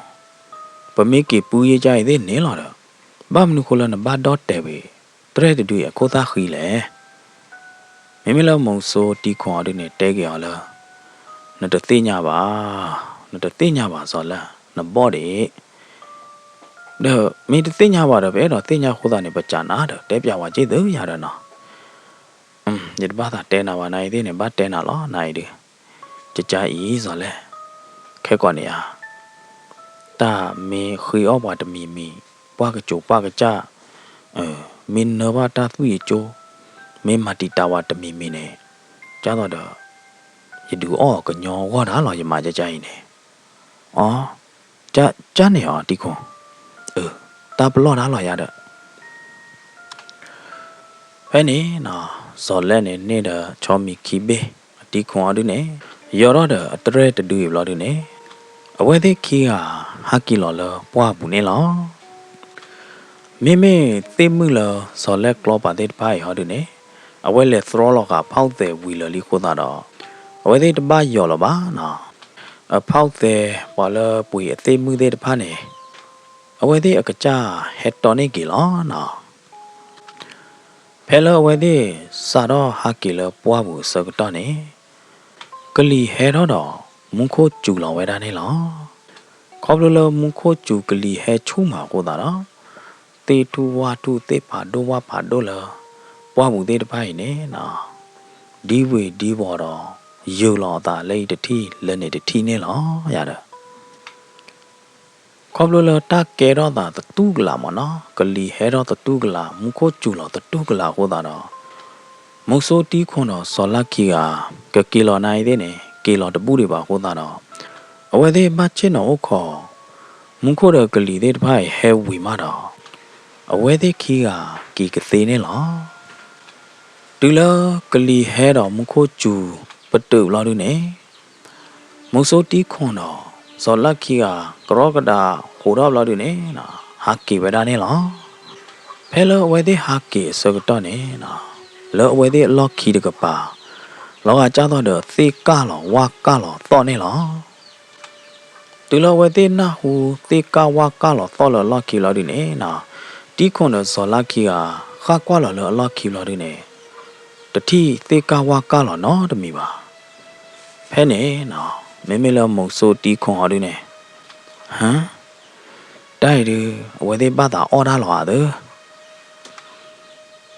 ပမ့ၢ်က့ၤပူယ့ၢ်ကၠါအံၤသ့ၣ်န့ၣ်လီၤဒီး ဘၣ်မနုၤဃိလၢနဘၣ်ဒီၣ်တဲာ်ဝဲ တြဲၣ်တဒုအံၤအခိၣ်သၣ်ဃံလဲၣ်. မ့မ့ၢ်လၢမုဆိတံၤခိၣ်အီၤဒုန့ၣ် တဲက့ၤအီၤလၢ နတသ့ၣ်ညါဘၣ်, နတသ့ၣ်ညါဘၣ်စီၤလဲၣ်, နဘီၣ်ဒံး, ဒီးမ့ၢ်တသ့ၣ်ညါဘၣ်ဒီး ပအဲၣ်ဒိးသ့ၣ်ညါအဃိသတးန့ၣ် ပစံးနၤဒီး တဲပၠးဝဲက့ၢ်သုယၤဒီးနီၤ. ယတဘၣ်သးတဲနၤဘၣ်နၤအံၤသ့ၣ်န့ၣ် ဘၣ်တဲနၤလီၤနၤအံၤဒုး, ကကါအံၤစီၤလဲၣ်, ခဲကိာ်န့ၣ်ဧါ, တၢ်မ့ၢ်ဃ့အီၣ်ပှၤတမံၤမံၤ, ပှၢ်ကစိၤပှၢ်ကစၢ်, မ့ၢ်နၢဘၣ်တၢ်သွံၣ်ယကၠိ, မ့ၢ်မၤတံာ်တာ်ဝဲတမံၤမံၤန့ၣ်, ကၢ်သိးဒီး ယဒုးအီၣ်ကညီအဂီၢ်ဒၣ်လီၤ ယမၤကကါအံၤန့ၣ်, အီ, ကၢ်န့ၣ်အီၤတံၤခိၣ်, တၢ်ပလီၢ်ဒၣ်လီၤယၤဒီး ဖဲန့ၣ်နီၤ, စီၤလဲၣ်န့ၣ်န့ၢ်ဒီးဆီမံၤခံဘ့ၣ် အတံၤခိၣ်အီၤဒုန့ၣ်, ယီၤထီၣ်ဒီးအတြဲၣ်တဒုအံၤဘျီဒုန့ၣ်, အဝဲသ့ၣ်ခံဂၤဟးက့ၤလီၤလၢပှၢ်ပူၤန့ၣ်လီၤ. မ့မ့ၢ်သ့ၣ်မုၣ်လၢစီၤလဲၣ်ကျီပာ်သ့ၣ်တဖၣ်အံၤဟီဒုန့ၣ်, အဝဲလဲၤသြီလီၤဃာ်ဖီၣ်သဲးဝံၤလၢာ်လံအဃိသတးဒီး, အဝဲသ့ၣ်တဘၣ်ယီၤလၢၤဘၣ်နီၤ. အဖီၣ်သဲးပှၤလၢပှ့ၤအသ့ၣ်မုၣ်သ့ၣ်တဖၣ်န့ၣ်, အဝဲသ့ၣ်အကစၢ်ဟဲတီန့ၢ်က့ၤလီၤနီၤ. ဖဲလၢအဝဲသ့ၣ်စးထီၣ်ဟးက့ၤလၢပှၢ်ပူၤအဆၢကတီၢ်န့ၣ်, ကလံၤဟဲထီၣ်ဒီးမူခိၣ်စူၤလီၤဝဲဒၣ်န့ၣ်လီၤ. ခီဖျိလၢမူခိၣ်စူၤကလံၤဟဲဆူၣ်မးအဃိသတးဒီး, သ့ၣ်ထူၣ်ဝၣ်ထူၣ်သ့ၣ်ဖးဒိၣ်ဝၣ်ဖးဒိၣ်လၢ ပှၢ်ပူၤသ့ၣ်တဖၣ်အံၤန့ၣ်နီၤ, ဒံဝ့ၤဒံဝီၤဒီး ယုာ်လီၤအသးလၢအံၤတထံၣ်လၢန့ၣ်တထံၣ်န့ၣ်လီၤယၤဒီး ခီဖျိလၢတၢ်ကဲထီၣ်သးသတူၢ်ကလာ်မ့ၢ်နီၤ, ကလံၤဟဲထီၣ်သတူၢ်ကလာ်, မူခိၣ်စူၤလီၤသတူၢ်ကလာ်အဃိသတးဒီး, မုဆိတံၤခိၣ်ဒီးစီၤလါခံဂၤ ကက့ၤလီၤနၤအံၤသ့ၣ်န့ၣ် က့ၤလီၤတဘူၣ်ဒံးဘၣ်အဃိသတးဒီး, အဝဲသ့ၣ်ဘၣ်ဆ့ၣ်နီၤအိၣ်ခိး မူခိၣ်ဒီးကလံၤသ့ၣ်တဖၣ်အံၤဟဲဝံၤမးဒီး အဝဲသ့ၣ်ခံဂၤက့ၤကသ့န့ၣ်လီၤ. တုၤလၢကလံၤဟဲဒီးမူခိၣ်စူၤပတုာ်ဘျီဒုန့ၣ်, မုဆိုးတံခိၣ်ဒီးစီၤလါခံဂၤ ကရီကဒးဟူးထီၣ်ဘျီဒုန့ၣ်, ဟးက့ၤဝဲဒၣ်န့ၣ်လီၤ. ဖဲလၢအဝဲသ့ၣ်ဟးက့ၤအဆၢကတီၢ်န့ၣ်, လၢအဝဲသ့ၣ်အလီၢ်ခံတကပၤ လီၤဂာ်ကၢ်သိးဒီးသ့ၣ်ကၢ်လီၤဝၣ်ကၢ်လီၤသီၣ်န့ၣ်လီၤ. တုၤလၢအဝဲသ့ၣ်နၢ်ဟူသ့ၣ်ကၢ်ဝၣ်ကၢ်လီၤသီၣ်လၢအလီၢ်ခံဘျီဒုန့ၣ်, တံခိၣ်ဒီးစီၤလါခံဂၤ ဃၣ်ကွၢ်လီၤလၢအလီၢ်ခံဘျီဒုန့ၣ်, တထံၣ်သ့ၣ်ကၢ်ဝၣ်ကၢ်လီၤနီတမံၤဘၣ်. ဖဲန့ၣ်, မ့မ့ၢ်လၢမုဆိုးတံခိၣ်ဟီဒုန့ၣ်, ဟၢ, တၢ်အံၤဒုး အဝဲသ့ၣ်ဘၣ်သးအီၣ်တၢ်လီၤဧါသၢ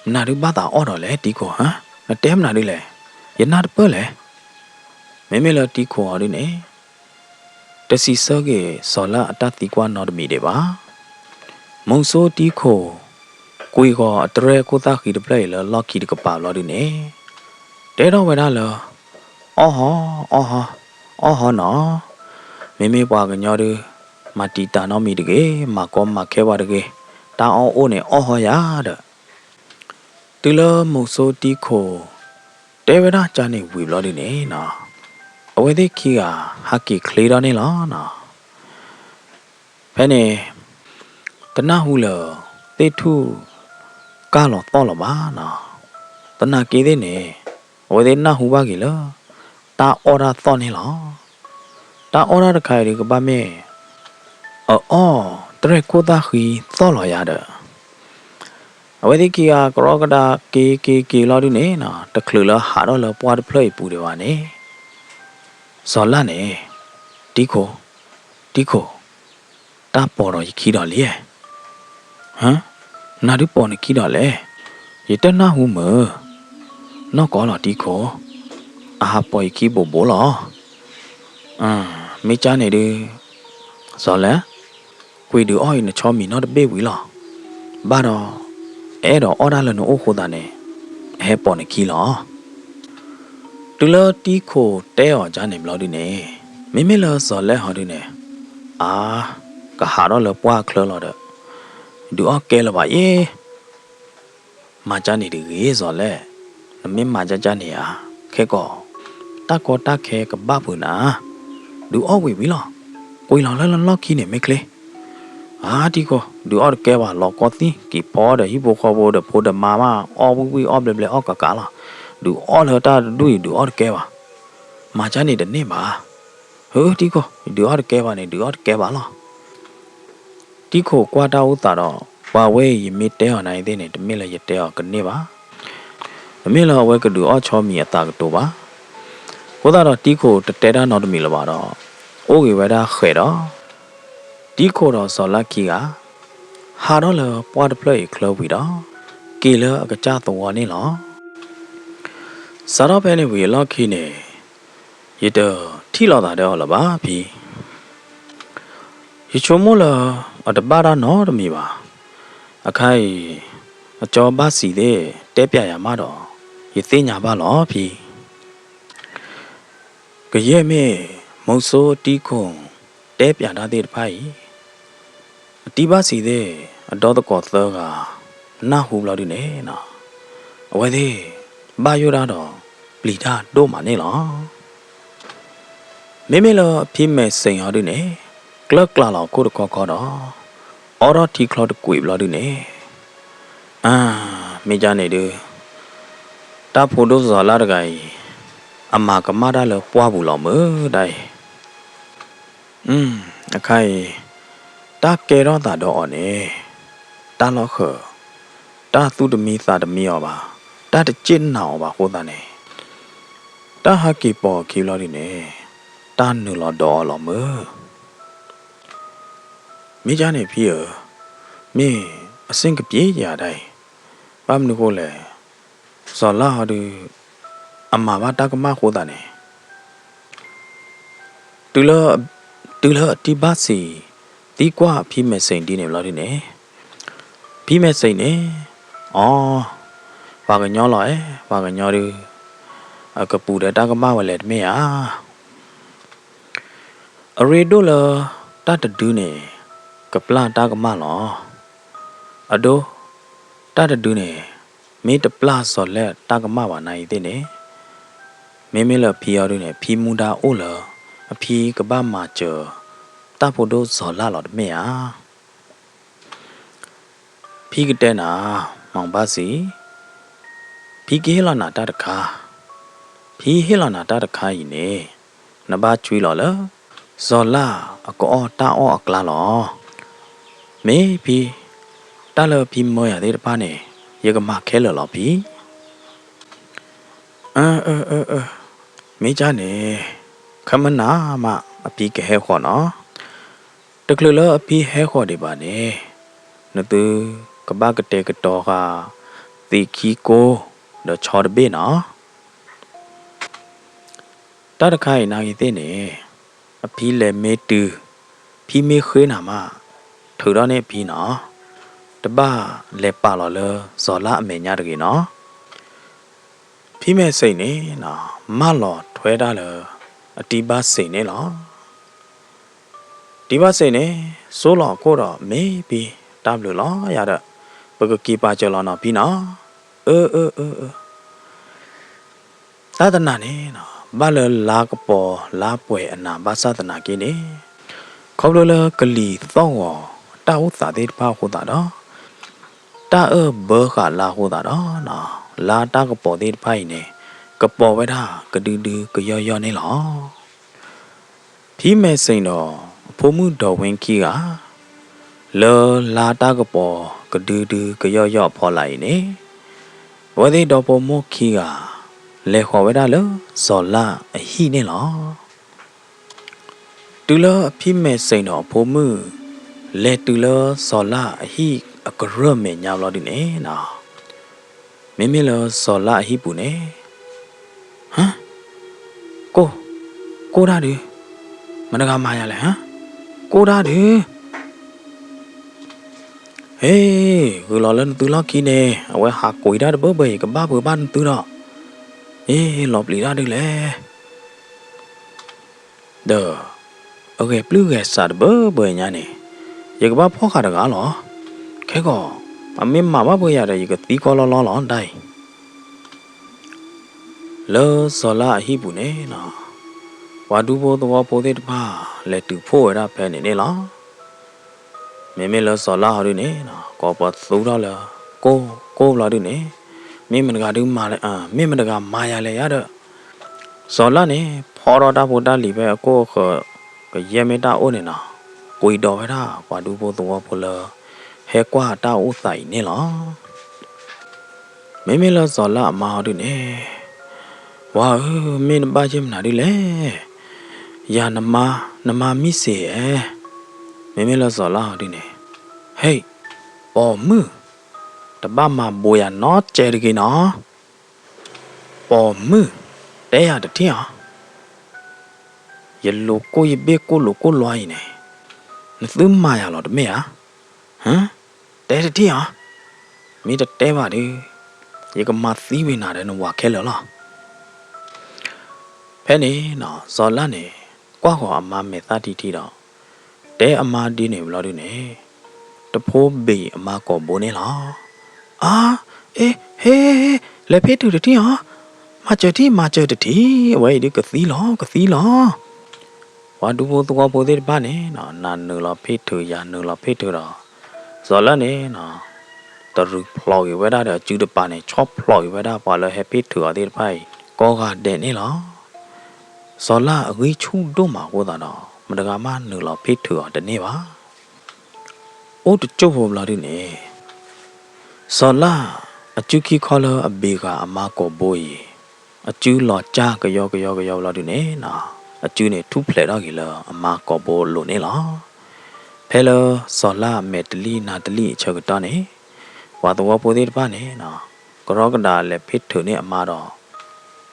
မနုၤဒုးဘၣ်သးအီၣ်ဒီးလဲၣ်တံခိၣ်, နတဲမနုၤဒုးလဲၣ်, ယနၢ်တပၢၢ်လဲၣ်. မ့မ့ၢ်လၢတံခိၣ်အီၤဒုန့ၣ်, တစံးဆၢက့ၤစီၤလါအတၢ်သံကွၢ်နီတမံၤဒံးဘၣ်. မုဆိုးတံခိၣ် ကွံာ်ဃီၤအတရဲၣ်ခိၣ်သၣ်ဃံတဖျၢၣ်အံၤလၢလီၢ်ခံတကပၤဘျီဒုန့ၣ်, တဲထီၣ်ဝဲဒၣ်လၢ အီၣ်ဟီ, အီၣ်ဟီ, အီၣ်ဟီနီၤ, မ့မ့ၢ်ပှၤကညီဒုး မၤတံာ်တာ်နီတမံၤတဂ့ၤ, မၤကီမၤခဲပှၤတဂ့ၤ, တၢ်အီၣ်အိၣ်န့ၣ်အီၣ်ဟီယၤဒီး တုၤလၢမုဆိုးတံခိၣ် တဲဝဲဒၣ်ကန့ၣ်ဝံၤဘျီဒုန့ၣ်, အဝဲသ့ၣ်ခံဂၤဟးက့ၤချ့ထီၣ်န့ၣ်လီၤ. ဖဲန့ၣ် တနၢ်ဟူလၢၤ သ့ၣ်ထူၣ်ကၢ်လီၤသီၣ်လီၤဘၣ်နီၤ, သနာ်က့သ့ၣ်န့ၣ် အဝဲသ့ၣ်နၢ်ဟူဘၣ်က့ၤလၢ တၢ်အီၣ်တၢ်သီၣ်န့ၣ်လီၤ. တၢ်အီၣ်တၢ်တခါအံၤဒုးကဘၣ်မ့ၢ် အအီၣ်တရဲၣ်ခိၣ်သၣ်ဃံသီၣ်လီၤယၤဒီး အဝဲသ့ၣ်ခံဂၤကရီကဒါက့ၤက့ၤက့ၤလီၤဒုန့ၣ်, တချုးလၢဟးထီၣ်လၢပှၢ်တဖျၢၣ်အံၤပူၤဒံးဘၣ်န့ၣ်, စီၤလါန့ၣ်, တံခိၣ်, တံခိၣ်, တၢ်ပိာ်ဒီးယခံဒီးလံ. ဟၢ, နၤဒုးပိာ်နခံဒီးလဲၣ်, ယတနၢ်ဟူမုာ်, နီၢ်ကီလီၤတံခိၣ်, အဟးပိာ်ယခံဘိးဘိးလီၤ. မ့ၢ်ကန့ၣ်ဒုး စီၤလါ, ကွံာ်ဒုးအီၣ်အံၤနဆီမံၤနီတဘ့ၣ်ဝံၤလီၤ. ဘၣ်ဒီး အဲၣ်ဒိးအီၣ်တၢ်လၢနအိၣ်ဃိသးန့ၣ် အဟဲပိာ်နခံလီၤ. တုၤလၢတံခိၣ်တဲအီၤကန့ၣ်ဘျီဒုန့ၣ်, မ့မ့ၢ်လၢစီၤလါဟီဒုန့ၣ်, အါ, ကဟးထီၣ်လၢပှၢ်ချၢလီၤဒီး ဒုးအီၣ်ကဲလၢၤဘၣ်အံၤ မၤကန့ၣ်တဂ့ၤစီၤလါ, နမ့ၢ်မၤကန့ၣ်ဧါ, ခဲကီး တၢ်ကီတၢ်ခဲကဘၣ်ဖုးနၤ, ဒုးအီၣ်ဝံၤဝံၤလီၤ. ကွံာ်လီၤလၢလီၢ်ခံန့ၣ်မ့ၢ်ချ့. အါတံခိၣ်, ဒုးအီၣ်တကဲဘၣ်, လီၤကီသံၣ်ကံၤဖီဒီးဟံၣ်ဖိဃီဖိဒီးဖိဒီးမါမး အီၣ်ဝံၣ်ဝံၣ်အီၣ်ဘျဲဘျဲအီၣ်ကးကးလီၤ. ဒုးအီၣ်လၢတၢ်တဒူၣ်အံၤ ဒုးအီၣ်တကဲဘၣ်. မၤကန့ၣ်တန့ၢ်ဘၣ်. ဟၢတံခိၣ်, ဒုးအီၣ်တကဲဘၣ်န့ၣ် ဒုးအီၣ်တကဲဘၣ်လီၤ. တံခိၣ်ကွၢ်တၢ်အိၣ်သးဒီး ပှၤဝဲအံၤယမ့ၢ်တဲအီၤနၤအံၤသ့ၣ်န့ၣ် တမ့ၢ်လၢယတဲအီၤကန့ၢ်ဘၣ်. တမ့ၢ်လၢအဝဲကဒုးအီၣ်ဆီမံၤအသးကတိၤဘၣ်. အဃိသတးဒီးတံခိၣ်တတဲတၢ်နီတမံၤလၢၤဘၣ်ဒီး အိၣ်ဂ့ၤဝဲဒၣ်ဃဲးဒီး တံခိၣ်ဒီးစီၤလါခံဂၤ ဟးထီၣ်လၢပှၢ်တဖျၢၣ်အံၤချၢဝံၤဒီး က့ၤလၢအကစၢ်သဝီန့ၣ်လီၤ. စးထီၣ်ဖဲန့ၣ်ဝံၤအလီၢ်ခံန့ၣ် ယတထံၣ်လိာ်သးဒီးအီၤလၢၤဘၣ်ဖံ. ယဆိကမိၣ်လၢ အတဘၣ်တၢ်နီတမံၤဘၣ်. အခါအံၤ အကၠီဘၣ်စံးသ့ၣ် တဲပျးယၤမးဒီး ယသ့ၣ်ညါဘၣ်လီၤဖံ. ကယဲၢ်မ့ၢ် မုဆိုးတံခိၣ် တဲပျးတၢ်သ့ၣ်တဖၣ်အံၤ အတံဘၣ်စံးသ့ၣ် အဒီသကိးသၢဂၤ နၢ်ဟူဘျီဒုန့ၣ် အဝဲသ့ၣ် ဘၣ်ယိၣ်တၢ်ဒီး ပျံၤတၢ်ဒိၣ်မးန့ၣ်လီၤ. မ့မ့ၢ်လၢဖံမဲာ်စ့ၣ်ဟီဒုန့ၣ် ကျၢၢ်ကျးလီၤခိၣ်တခီခီဒီး အိးထီၣ်ထံချီတကွံာ်ဘျီဒုန့ၣ် အၢ မ့ၢ်ကန့ၣ်ဒု တၢ်ဖိဒိၣ်စီၤလါတဂၤအံၤ အမၤကမၣ်တၢ်လၢပှၢ်ပူၤလီၤမုာ်ဒၣ်အံၤ. အခါအံၤ တၢ်ကဲထီၣ်သးဒီးအီၤန့ၣ် တၢ်လီၢ်ဃၢၤ တၢ်သူၣ်တမံသးတမံအီၤဘၣ်, တၢ်တစ့ၣ်နာ်အီၤဘၣ်အဃိသတးန့ၣ် တၢ်ဟးက့ၤပိာ်အခံဘျီဒုန့ၣ် တၢ်နုာ်လီၤဒီးအီၤလီၤမုာ် မ့ၢ်ကန့ၣ်ဖံဧၢ, မ့ၢ်အဆ့ၣ်ကပျ့ယၤဒၣ်အံၤ, ဘၣ်မနုၤဃိလဲၣ်, စီၤလါဟီဒုး အမၤဘၣ်တၢ်ကမၣ်အဃိသတးန့ၣ်, တုၤလၢ, တုၤလၢအတံဘၣ်စံး သံကွၢ်ဖံမဲာ်စ့ၣ်ဒ်န့ၣ်ဘျီဒုန့ၣ်, ဖံမဲာ်စ့ၣ်န့ၣ်, အိ, ပှၤကညီလီၤဧါ, ပှၤကညီဒုး အကပူၤဒီးတၢ်ကမၣ်ဝဲလဲၣ်တမ့ၢ်ဧါ. အရ့ဒိၣ်လၢ တၢ်တဒုန့ၣ် ကပျၢ်တၢ်ကမၣ်လီၤ. အဒိ, တၢ်တဒုန့ၣ် မ့ၢ်တပျၢ်စီၤလဲၣ်တၢ်ကမၣ်ဘၣ်နာ်အံၤသ့ၣ်န့ၣ်, မ့မ့ၢ်လၢအဖံအီၤဒုန့ၣ် အဖံမူဒါအိၣ်လၢ အဖံကဘၣ်မၤစၢၤ တၢ်ဖိဒိၣ်စီၤလၣ်လီၤတမ့ၢ်ဧါ. ဖံကတဲနၤ, မီၤဘၣ်စံး, ဖံကဟ့ၣ်လီၤနၤတၢ်တခါ, ဖံဟ့ၣ်လီၤနၤတၢ်တခါအံၤန့ၣ်, နဘၣ်ကွံလီၤလၢ စီၤလၣ်အကအီၣ်တၢ်အီၣ်အကျါလီၤ. မ့ၢ်ဖံ, တၢ်လၢဖံမၢယၤသ့ၣ်တဖၣ်န့ၣ် ယကမၤခဲလၢာ်လီၤဖံ. အၢ အၢ အၢ အၢ, မ့ၢ်ကၢ်န့ၣ် ခမနၤမးအဖံကဟဲဃီၤနီၤ. တချုးလၢအဖံဟဲဃီၤဒံးဘၣ်န့ၣ်, နသုကဘၣ်ကတဲာ်ကတီၤဃာ် သံးခံကိၢ် ဒီးဆီတဘ့ၣ်နီၤ. တၢ်တခါအံၤနာ်က့ၤသ့ၣ်န့ၣ်, အဖံလဲၤမ့ၢ်တုၤ, ဖံမ့ၢ်ဃ့နၤမး, ထုးထီၣ်န့ၢ်အဖံနီၤ, တဘၣ်လဲၤပာ်လီၤလၢစီၤလၣ်အမဲာ်ညါတဂ့ၤနီၤ. ဖံမဲာ်စ့ၣ်န့ၣ်နီၤ, မၢလီၤထွဲတၢ်လၢ အတံၤဘၣ်စ့ၣ်န့ၣ်လီၤ. တံၤဘၣ်စ့ၣ်န့ၣ် စိလီၤအခိၣ်ဒီး မ့ၢ်ဖံ, တၢ်ဘျုးလီၤယၤဒီး ပကက့ၤပာ်စၢၤလီၤနီၤဖံနီၤ. အၢ အၢ အၢ အၢ. တၢ်တနၤန့ၣ်နီၤ, ဘၣ်လၢလါကပီၤလါပှဲၤအနၤဘၣ်ဆၣ်သနာ်က့န့ၣ်, ခီဖျိလၢကလံၤသီၣ်ဂီၤတၢ်အိၣ်သးသ့ၣ်တဖၣ်အဃိသတးဒီး, တၢ်အၢၣ်ဘၢဃာ်လါအဃိသတးဒီး, လါတၢ်ကပီၤသ့ၣ်တဖၣ်အံၤန့ၣ် ကပီၤဝဲဒၣ်ကဒုဒုကယီၢ်ယီၢ်န့ၣ်လီၤ. ဖံမဲာ်စ့ၣ်ဒီးအဖိမုၣ်ဒီးဝ့ခံဂၤ, လၢလါတၢ်ကပီၤကဒုဒုကယီၢ်ယီၢ်အဖီလာ်အံၤန့ၣ်, အဝဲသ့ၣ်ဒီဖိမိၢ်ခံဂၤ လဲၤဃီၤဝဲဒၣ်လၢစီၤလၣ်အဟံၣ်န့ၣ်လီၤ. တုၤလၢအဖံမဲာ်စ့ၣ်ဒီးအဖိမုၣ် လဲၤတုၤလၢစီၤလၣ်အဟံၣ်အကရၢၢ်မဲာ်ညါဘျီဒုန့ၣ်နီၤ, မ့မ့ၢ်လၢစီၤလၣ်အဟံၣ်ပူၤန့ၣ်, ဟၢ, ကိၢ်, ကိၢ်တၢ်ဒုး, မတဂၤမၤယၤလဲၣ်ဟၢ, ကိၢ်တၢ်ဒုး, ဟ့ၣ်, ဂုာ်လီၤလၢနသုလီၢ်ခံန့ၣ် အဝဲဟးကွံာ်တၢ်တဘၢဘၢအံၤ ကဘၣ်ပှ့ၤဘၣ်နသုဒီး, ဟ့ၣ်, လီၤပျံၤတၢ်ဒုးလဲၣ်. ဒီးအဂဲၤပျုၢ်ဂဲၤစးတဘၢဘၢညါန့ၣ်, ယကဘၣ်ဖီၣ်ဃာ်တဂၤလီၤ. ခဲကီး, အမ့ၢ်မၤဘၣ်ပှဲၤယၤဒီး ယကသံကွၢ်လီၤလီၤလီၤဒၣ်အံၤ. လၢစီၤလၣ်အဟံၣ်ပူၤန့ၣ်နီၤ, ပှၤဒူဖိသဝီဖိသ့ၣ်တဖၣ် လဲၤတုၤဖှိၣ်ဝဲဒၣ်ဖဲန့ၣ်န့ၣ်လီၤ. မ့မ့ၢ်လၢစီၤလၣ်ဟီဒုန့ၣ်, ကိးပသူထီၣ်လၢ ကိၢ်ကိၢ်ဘျီဒုန့ၣ်, မ့ၢ်မတဂၤဒုးမၤလဲၣ်, မ့ၢ်မတဂၤမၤယၤလဲၣ်ယါဒီး, စီၤလၣ်န့ၣ် ဖီထီၣ်တၢ်ဖိတၢ်လံၤဖဲအကိၢ်အဃၢၤ ကယဲၢ်မ့ၢ်တၢ်အိၣ်န့ၣ်နီၤ, ကွံာ်ဒီးဝဲဒၣ်ပှၤဒူဖိသဝီဖိလၢ ဟဲကွၢ်တၢ်အိၣ်သးအံၤန့ၣ်လီၤ. မ့မ့ၢ်လၢစီၤလၣ်အမါဟီဒုန့ၣ်, ဝၤဧၢ, မ့ၢ်နဘၣ်ယဲၢ်မနုၤဒုလဲၣ်. ယၤနမါ, နမါမံစ့ၢ်ဧါ. မ့မ့ၢ်လၢစီၤလၣ်ဟီဒုန့ၣ်, ဟ့ၣ်, ပိာ်မုၣ်, တဘၣ်မၤဘိးယၤနီတစဲးတဂ့ၤနီၤ. ပိာ်မုၣ်, တဲယၤတထံၣ်ဧါ. ယလိၤကိၢ်ယဘ့ၣ်ကိၢ်လိၤကိၢ်လွါအံၤန့ၣ်, နသုမၤယၤလီၤတမ့ၢ်ဧါ. ဟၢ, တဲတထံၣ်ဧါ. မ့ၢ်တတဲဘၣ်ဒုး, ယကမၤသံဝံၤနၤဒီးနဝၤခဲလၢာ်လီၤ. ဖဲန့ၣ်နီၤ, စီၤလၣ်န့ၣ် ကွၢ်ဃီၤအမါမဲာ်သၣ်ထံထံဒီး, တဲအမါဒ်န့ၣ်ဘျီဒုန့ၣ်, တဖိဘ့ၣ်အမါကိာ်ဘိန့ၣ်လီၤ. အါ, အ့, ဟ့, လဲၤဖ့ၣ်ထုးတထံၣ်ဧါ. မၤစၢၤထံၣ် မၤစၢၤတထံၣ်, အဝဲအံၤဒုးကသံလီၤ ကသံလီၤ. ပှၤဒူဖိသဝီဖိသ့ၣ်တဖၣ်န့ၣ်နီၤ, နၤနုာ်လီၤဖ့ၣ်ထုး ယၤနုာ်လီၤဖ့ၣ်ထုးဒီး, စီၤလၣ်န့ၣ်နီၤ, တရူးဖျိးက့ၤဝဲဒၣ်ဒီးအစုတပၤန့ၣ် ဆီၣ်ဖျိးက့ၤဝဲဒၣ်ပှၤလၢဟဲဖ့ၣ်ထုးအီၤသ့ၣ်တဖၣ်အံၤ ကိးဂၤဒဲးန့ၣ်လီၤ. စီၤလၣ်အဂံၢ်ဆူၣ်ဒိၣ်မးအဃိသတးဒီး မတဂၤမးနုာ်လီၤဖ့ၣ်ထုးအီၤတန့ၢ်ဘၣ်. အိၣ်တကၠိၢ်ဖိဘျီဒုန့ၣ်, စီၤလၣ်အစုခံခီလၢအဘ့ၣ်ဃာ်အမါကိာ်ဘိအံၤ, အစုလီၤစၢ်ကယီကယီကယီဘျီဒုန့ၣ်နီၤ, အစုန့ၣ်ထူၣ်ဖျဲးထီၣ်က့ၤလၢအမါကိာ်ဘိအလိၤန့ၣ်လီၤ. ဖဲလၢစီၤလၣ်မဲာ်တလံၣ်နါတလံၣ်အဆၢကတီၢ်န့ၣ်, ပှၤသဝီဖိသ့ၣ်တဖၣ်န့ၣ်နီၤ, ကရီကဒးလဲၤဖ့ၣ်ထုးန့ၢ်အမါဒီး,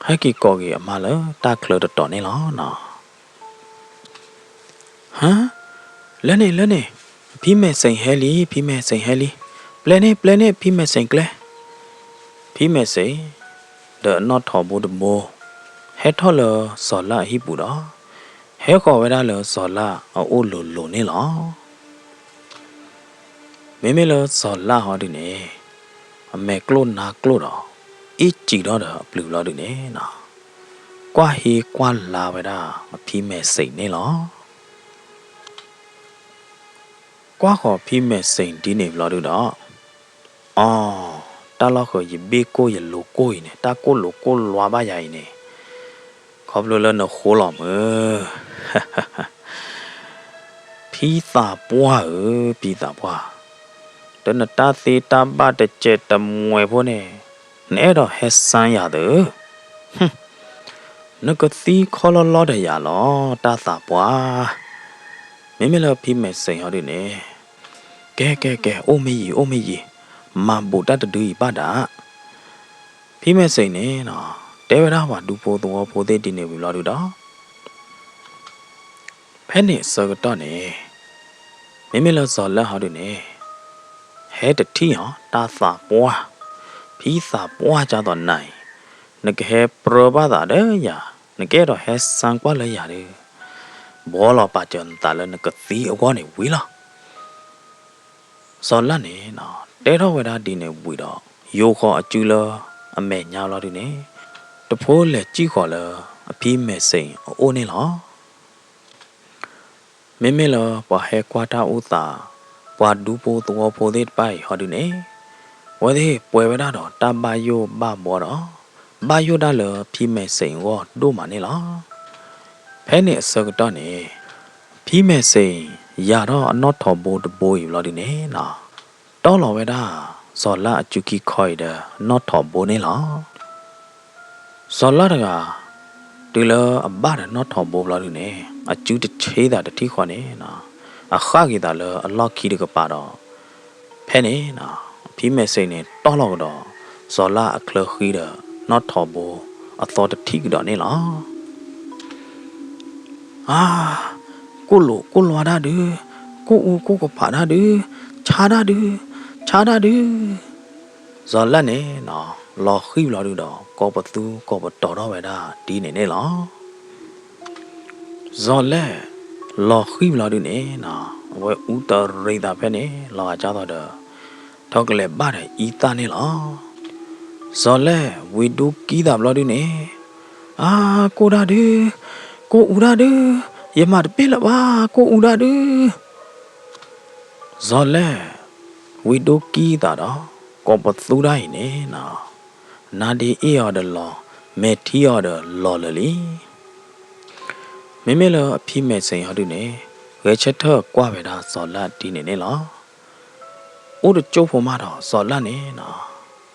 ဟဲက့ၤကိးက့ၤအမါလၢတၢ်ချၢတတီၤန့ၣ်လီၤနီၤ. ဟါ, လၢန့ၣ် လၢန့ၣ်, ဖံမဲာ်စ့ၣ်ဟဲလံ ဖံမဲာ်စ့ၣ်ဟဲလံ, ပျဲန့ၣ် ပျဲန့ၣ် ဖံမဲာ်စ့ၣ်ကျဲ. ဖံမဲာ်စ့ၣ် ဒီးအနီၣ်ထိးဘိတဘိ ဟဲထီၣ်လၢစီၤလၣ်အဟံၣ်ပူၤဒီး ဟဲဃီၤဝဲဒၣ်လၢစီၤလၣ်အအိၣ်လိၤလိၤန့ၣ်လီၤ. မ့မ့ၢ်လၢစီၤလၣ်ဟီဒုန့ၣ်, အမဲာ်ကျိၣ်နါကျိၣ်ဒီး, အ့ၣ်စံးထီၣ်ဒီးအပျုၤဘျီဒုန့ၣ်, ကွၢ်ဟ့ကွၢ်လါဝဲဒၣ်အဖံမဲာ်စ့ၣ်န့ၣ်လီၤ. ကွၢ်ဃီၤဖံမဲာ်စ့ၣ်ဒ်န့ၣ်ဘျီဒုဒီး, အီ, တၢ်လီၢ်ဃၢၤယဘ့ၣ်ကိၢ်ယလိၤကိၢ်အံၤန့ၣ် တၢ်ကိၢ်လိၤကိၢ်လါဘၣ်ယၤအံၤန့ၣ်, ခီဖျိလၢနဃိလီၤမုၢ် ဖံသးပှၢ်ဧၢ, ဖံသးပှၢ်, တနတၢ်သ့တၢ်ဘၣ်တစဲးတမှဲၤဖိန့ၣ်, နအဲၣ်ဒိးဟဲစၢယၤသၢ, နကသံခီလီၤလီၤဒီးယၤလီၤ တၢ်သးပှၢ်. မ့မ့ၢ်လၢဖံမဲာ်စ့ၣ်ဟီဒုန့ၣ်, ကဲကဲကဲ အိၣ်မ့ၢ်ယံၤ အိၣ်မ့ၢ်ယံၤ, မၤဘူးတၢ်တဒုအံၤဘၣ်ဒၣ်. ဖံမဲာ်စ့ၣ်န့ၣ်, တဲဝဲဒၣ်ပှၤဒူဖိသဝီဖိသ့ၣ်ဒ်န့ၣ်ဝံၤဘျီဒုဒီး ဖဲန့ၣ်အဆၢကတီၢ်န့ၣ်, မ့မ့ၢ်လၢစီၤလၢဟီဒုန့ၣ်, ဟဲတထံၣ်အီၤ တၢ်သးပှၢ်, ဖံသးပှၢ်ကၢ်သိးနၤအံၤ, နကဟဲပြၢဘၣ်သးဒီးယၤ, နကအဲၣ်ဒိးဟဲစၢကွၢ်လၢယၤဒီး, ဘှီလီၤပာ်စၢၤနသးလၢနကသံအဂီၢ်န့ၣ်ဝံၤလီၤ. စီၤလၢန့ၣ်, တဲထီၣ်ဝဲဒၣ်ဒ်န့ၣ်ဝံၤဒီး, ယိၤဃီၤအစုလၢအမဲာ်ညါလီၤဒုန့ၣ်, တဖိလဲၤစံၣ်ဃီၤလၢအဖံမဲာ်စ့ၣ်အအိၣ်န့ၣ်လီၤ. မ့မ့ၢ်လၢပှၤဟဲကွၢ်တၢ်အိၣ်သး, ပှၤဒူဖိသဝီဖိသ့ၣ်တဖၣ်အံၤဟီဒုန့ၣ်, အဝဲသ့ၣ်ပှဲၤဝဲဒၣ်ဒီးတၢ်ဘၣ်ယိၣ်ဘၣ်ဘှီဒီး, ဘၣ်ယိၣ်ဒၣ်လၢဖံမဲာ်စ့ၣ်အဂီၢ်ဒိၣ်မးန့ၣ်လီၤ. ဖဲန့ၣ်အဆၢကတီၢ်န့ၣ်, ဖံမဲာ်စ့ၣ်အံၤ ယၤထီၣ်အနီၣ်ထိးဘိတဘိအံၤဘျီဒုန့ၣ်, တီၢ်လီၤဝဲဒၣ်စီၤလၢအစုခံခီအံၤဒီးနီၣ်ထိးဘိန့ၣ်လီၤ. စီၤလၢတဂၤ, တုၤလၢအဘၣ်ဒီးနီၣ်ထိးဘိဘျီဒုန့ၣ်, အစုတဆ့သးတထံၣ်ဃီန့ၣ်, အဃၣ်က့ၤသးလၢအလီၢ်ခံတကပၤဒီး, ဖဲန့ၣ်, ဖံမဲာ်စ့ၣ်န့ၣ်တီၢ်လီၤကဒီးစီၤလၢအချၢဃံဒီးနီၣ်ထိးဘိအသီတထံၣ်ကဒီးန့ၣ်လီၤ. အါ, ကိၢ်လိာ်ကိၢ်လါဒၣ်ဒု, ကိၢ်အူကိၢ်ကဖးဒၣ်ဒု, ဆါဒၣ်ဒု, ဆါဒၣ်ဒု. စီၤလၢန့ၣ်, လီၤဃံၤဘျီဒုဒီး ကိးပသူကိးပတီၤထီၣ်ဝဲဒၣ်ဒ်န့ၣ်န့ၣ်လီၤ. စီၤလၢ, လီၤဃံၤဘျီဒုန့ၣ်, အဝဲအူတရံးသးဖဲန့ၣ် လီၤဂာ်ကၢ်သိးဒီး, ထီၣ်ကလဲၤဘၣ်ဒီးအံသၣ်န့ၣ်လီၤ. စီၤလၢ, ဝံၤဒိကံသးဘျီဒုန့ၣ်, အါ, ကိၢ်ဒၣ်ဒု, ကိၢ်အူဒၣ်ဒု, ယမၤတပ့ၢ်လၢၤဘၣ်, ကိၢ်အူဒၣ်ဒု. စီၤလၢ, ဝံၤဒိကံသးဒီး, ကိးပသူဒၣ်အံၤန့ၣ်, နါဒ့အ့ၣ်အီၤဒီးလီၤ, မဲာ်ထံအီၤဒီးလီၤလၢာ်လံ. မ့မ့ၢ်လၢအဖံမဲာ်စ့ၣ်ဟီဒုန့ၣ်, ဂဲၤဆၢထၢၣ်ကွၢ်ဝဲဒၣ်စီၤလၢဒ်န့ၣ်န့ၣ်လီၤ. အိၣ်တကၠိၢ်ဖိမးဒီးစီၤလၢန့ၣ်,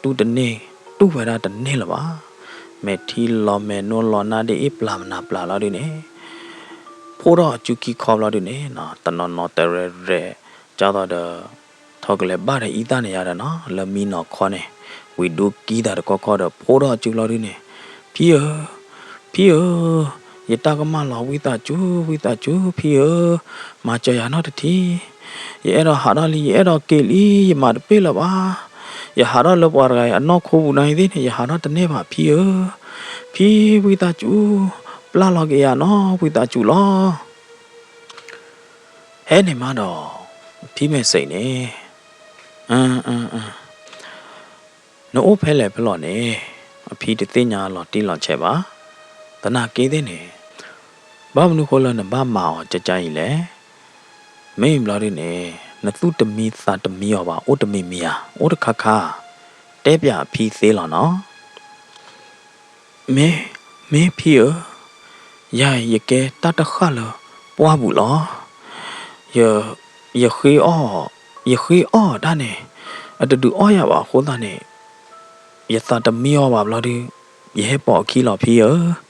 တူၢ်တန့ၢ်, တူၢ်ဝဲဒၣ်တန့ၢ်လၢၤဘၣ်. မဲာ်ထံလီၤမဲာ်နိလီၤ နါဒ့အ့ၣ်ပျၢ်မနၤပျၢ်လီၤဒုန့ၣ်, ဖှိၣ်ထီၣ်အစုခံခီဘျီဒုန့ၣ်, တနီၤနီၤတရဲၣ်ရဲၣ်, ကၢ်သိးဒီး, ထီၣ်ကလဲၤဘၣ်ဒီးအံသၣ်န့ၣ်ယါဒီးနီၤ လၢမံနီၤခီန့ၣ်, ဝံၤဒိကံသးတကီၢ်ခီဒီး ဖှိၣ်ထီၣ်အစုဘျီဒုန့ၣ်, ဖံဧၢ, ဖံဧၢ, ယတၢ်ကမၣ်လီၤ ဝံသးစူၤ ဝံသးစူၤ ဖံဧၢ, မၤစၢၤယၤနီတထံၣ်, ယအဲၣ်ဒိးဟးထီၣ်လံ ယအဲၣ်ဒိးက့ၤလံ ယမၤတပ့ၢ်လၢၤဘၣ်, ယဟးထီၣ်လၢပှၤတဂၤအံၤအနီၢ်ခိပူၤနၤအံၤသ့ၣ်န့ၣ် ယဟးထီၣ်တန့ၢ်ဘၣ် ဖံဧၢ, ဖံ ဝံသးစူၤ, ပျၢ်လီၤက့ၤယၤနီၤ ဝံသးစူၤလီၤ. ဖဲန့ၣ်မးဒီး, ဖံမဲာ်စ့ၣ်န့ၣ်, နအိၣ်ဖဲလဲၣ်ဖဲလဲၣ်န့ၣ်, အဖံတသ့ၣ်ညါလီၤတံၢ်လီၤဆဲးဘၣ်. သနာ်က့သ့ၣ်န့ၣ်, ဘၣ်မနုၤဃိလၢနဘၣ်မၤအီၤကကါအံၤလဲၣ်. မ့ၢ်ဘျီဒုန့ၣ်, နသူၣ်တမံသးတမံအီၤဘၣ် အိၣ်တမံၤမံၤဧါ အိၣ်တခါခါ, တဲပၠးအဖံသ့လီၤနီၤ. မ့ၢ်, မ့ၢ်ဖံဧၢ, ယၤအံၤယကဲတၢ်တဃၣ်လၢပှၢ်ပူၤလီၤ. ယ, ယဃ့အီၣ်, ယဃ့အီၣ်တၢ်န့ၣ်, အတဒုးအီၣ်ယၤဘၣ်အဃိသတးန့ၣ်, ယသးတမံအီၤဘၣ်ဘျီဒု, ယဟဲပိာ်အခံလီၤဖံဧၢ.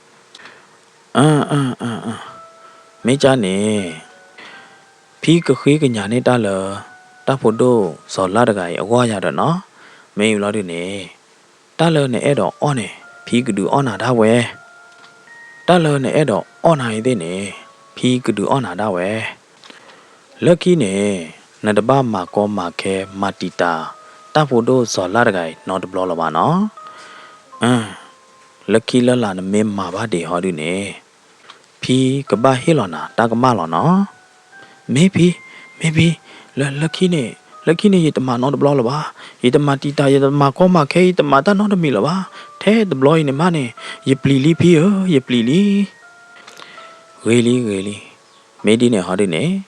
အ, မ့ၢ်ကါန့ၣ်, ဖံကဃ့ကညးန့ၢ်တၢ်လၢ တၢ်ဖိဒိၣ်စီၤလါတဂၤအံၤအဂီၢ်ယၤဒီးနီၤ, မ့ၢ်ဘျီဒုန့ၣ်, တၢ်လၢနအဲၣ်ဒိးအီၣ်န့ၣ် ဖံကဒုးအီၣ်နၤဒၣ်ဝဲ, တၢ်လၢနအဲၣ်ဒိးအီၣ်နၤအံၤသ့ၣ်န့ၣ် ဖံကဒုးအီၣ်နၤဒၣ်ဝဲ, လၢခံန့ၣ် နတဘၣ်မၤကီမၤခဲမၤတံာ်တာ် တၢ်ဖိဒိၣ်စီၤလါတဂၤအံၤနီတဘျီလၢၤဘၣ်နီၤ. လၢခံလၢလာ်နမ့ၢ်မၤဘၣ်ဒံးဟီဒုန့ၣ်, ဖံကဘၣ်ဟ့ၣ်လီၤနၤတၢ်ကမၣ်လီၤနီၤ. မ့ၢ်ဖံ, မ့ၢ်ဖံ, လၢ, လၢခံန့ၣ် လၢခံန့ၣ် ယတမၤနီတဘျီလၢၤဘၣ်. ယတမၤတံာ်တာ်, ယတမၤကီမၤခဲ, ယတမၤတၢ်နီတမံၤလၢၤဘၣ်. ထဲတဘျီအံၤန့ၣ်မးန့ၣ် ယပျံၤလံဖံဧၢ, ယပျံၤလံ. ဂ့ၤလံ ဂ့ၤလံ. မ့ၢ်ဒ်န့ၣ်ဟီဒုန့ၣ်,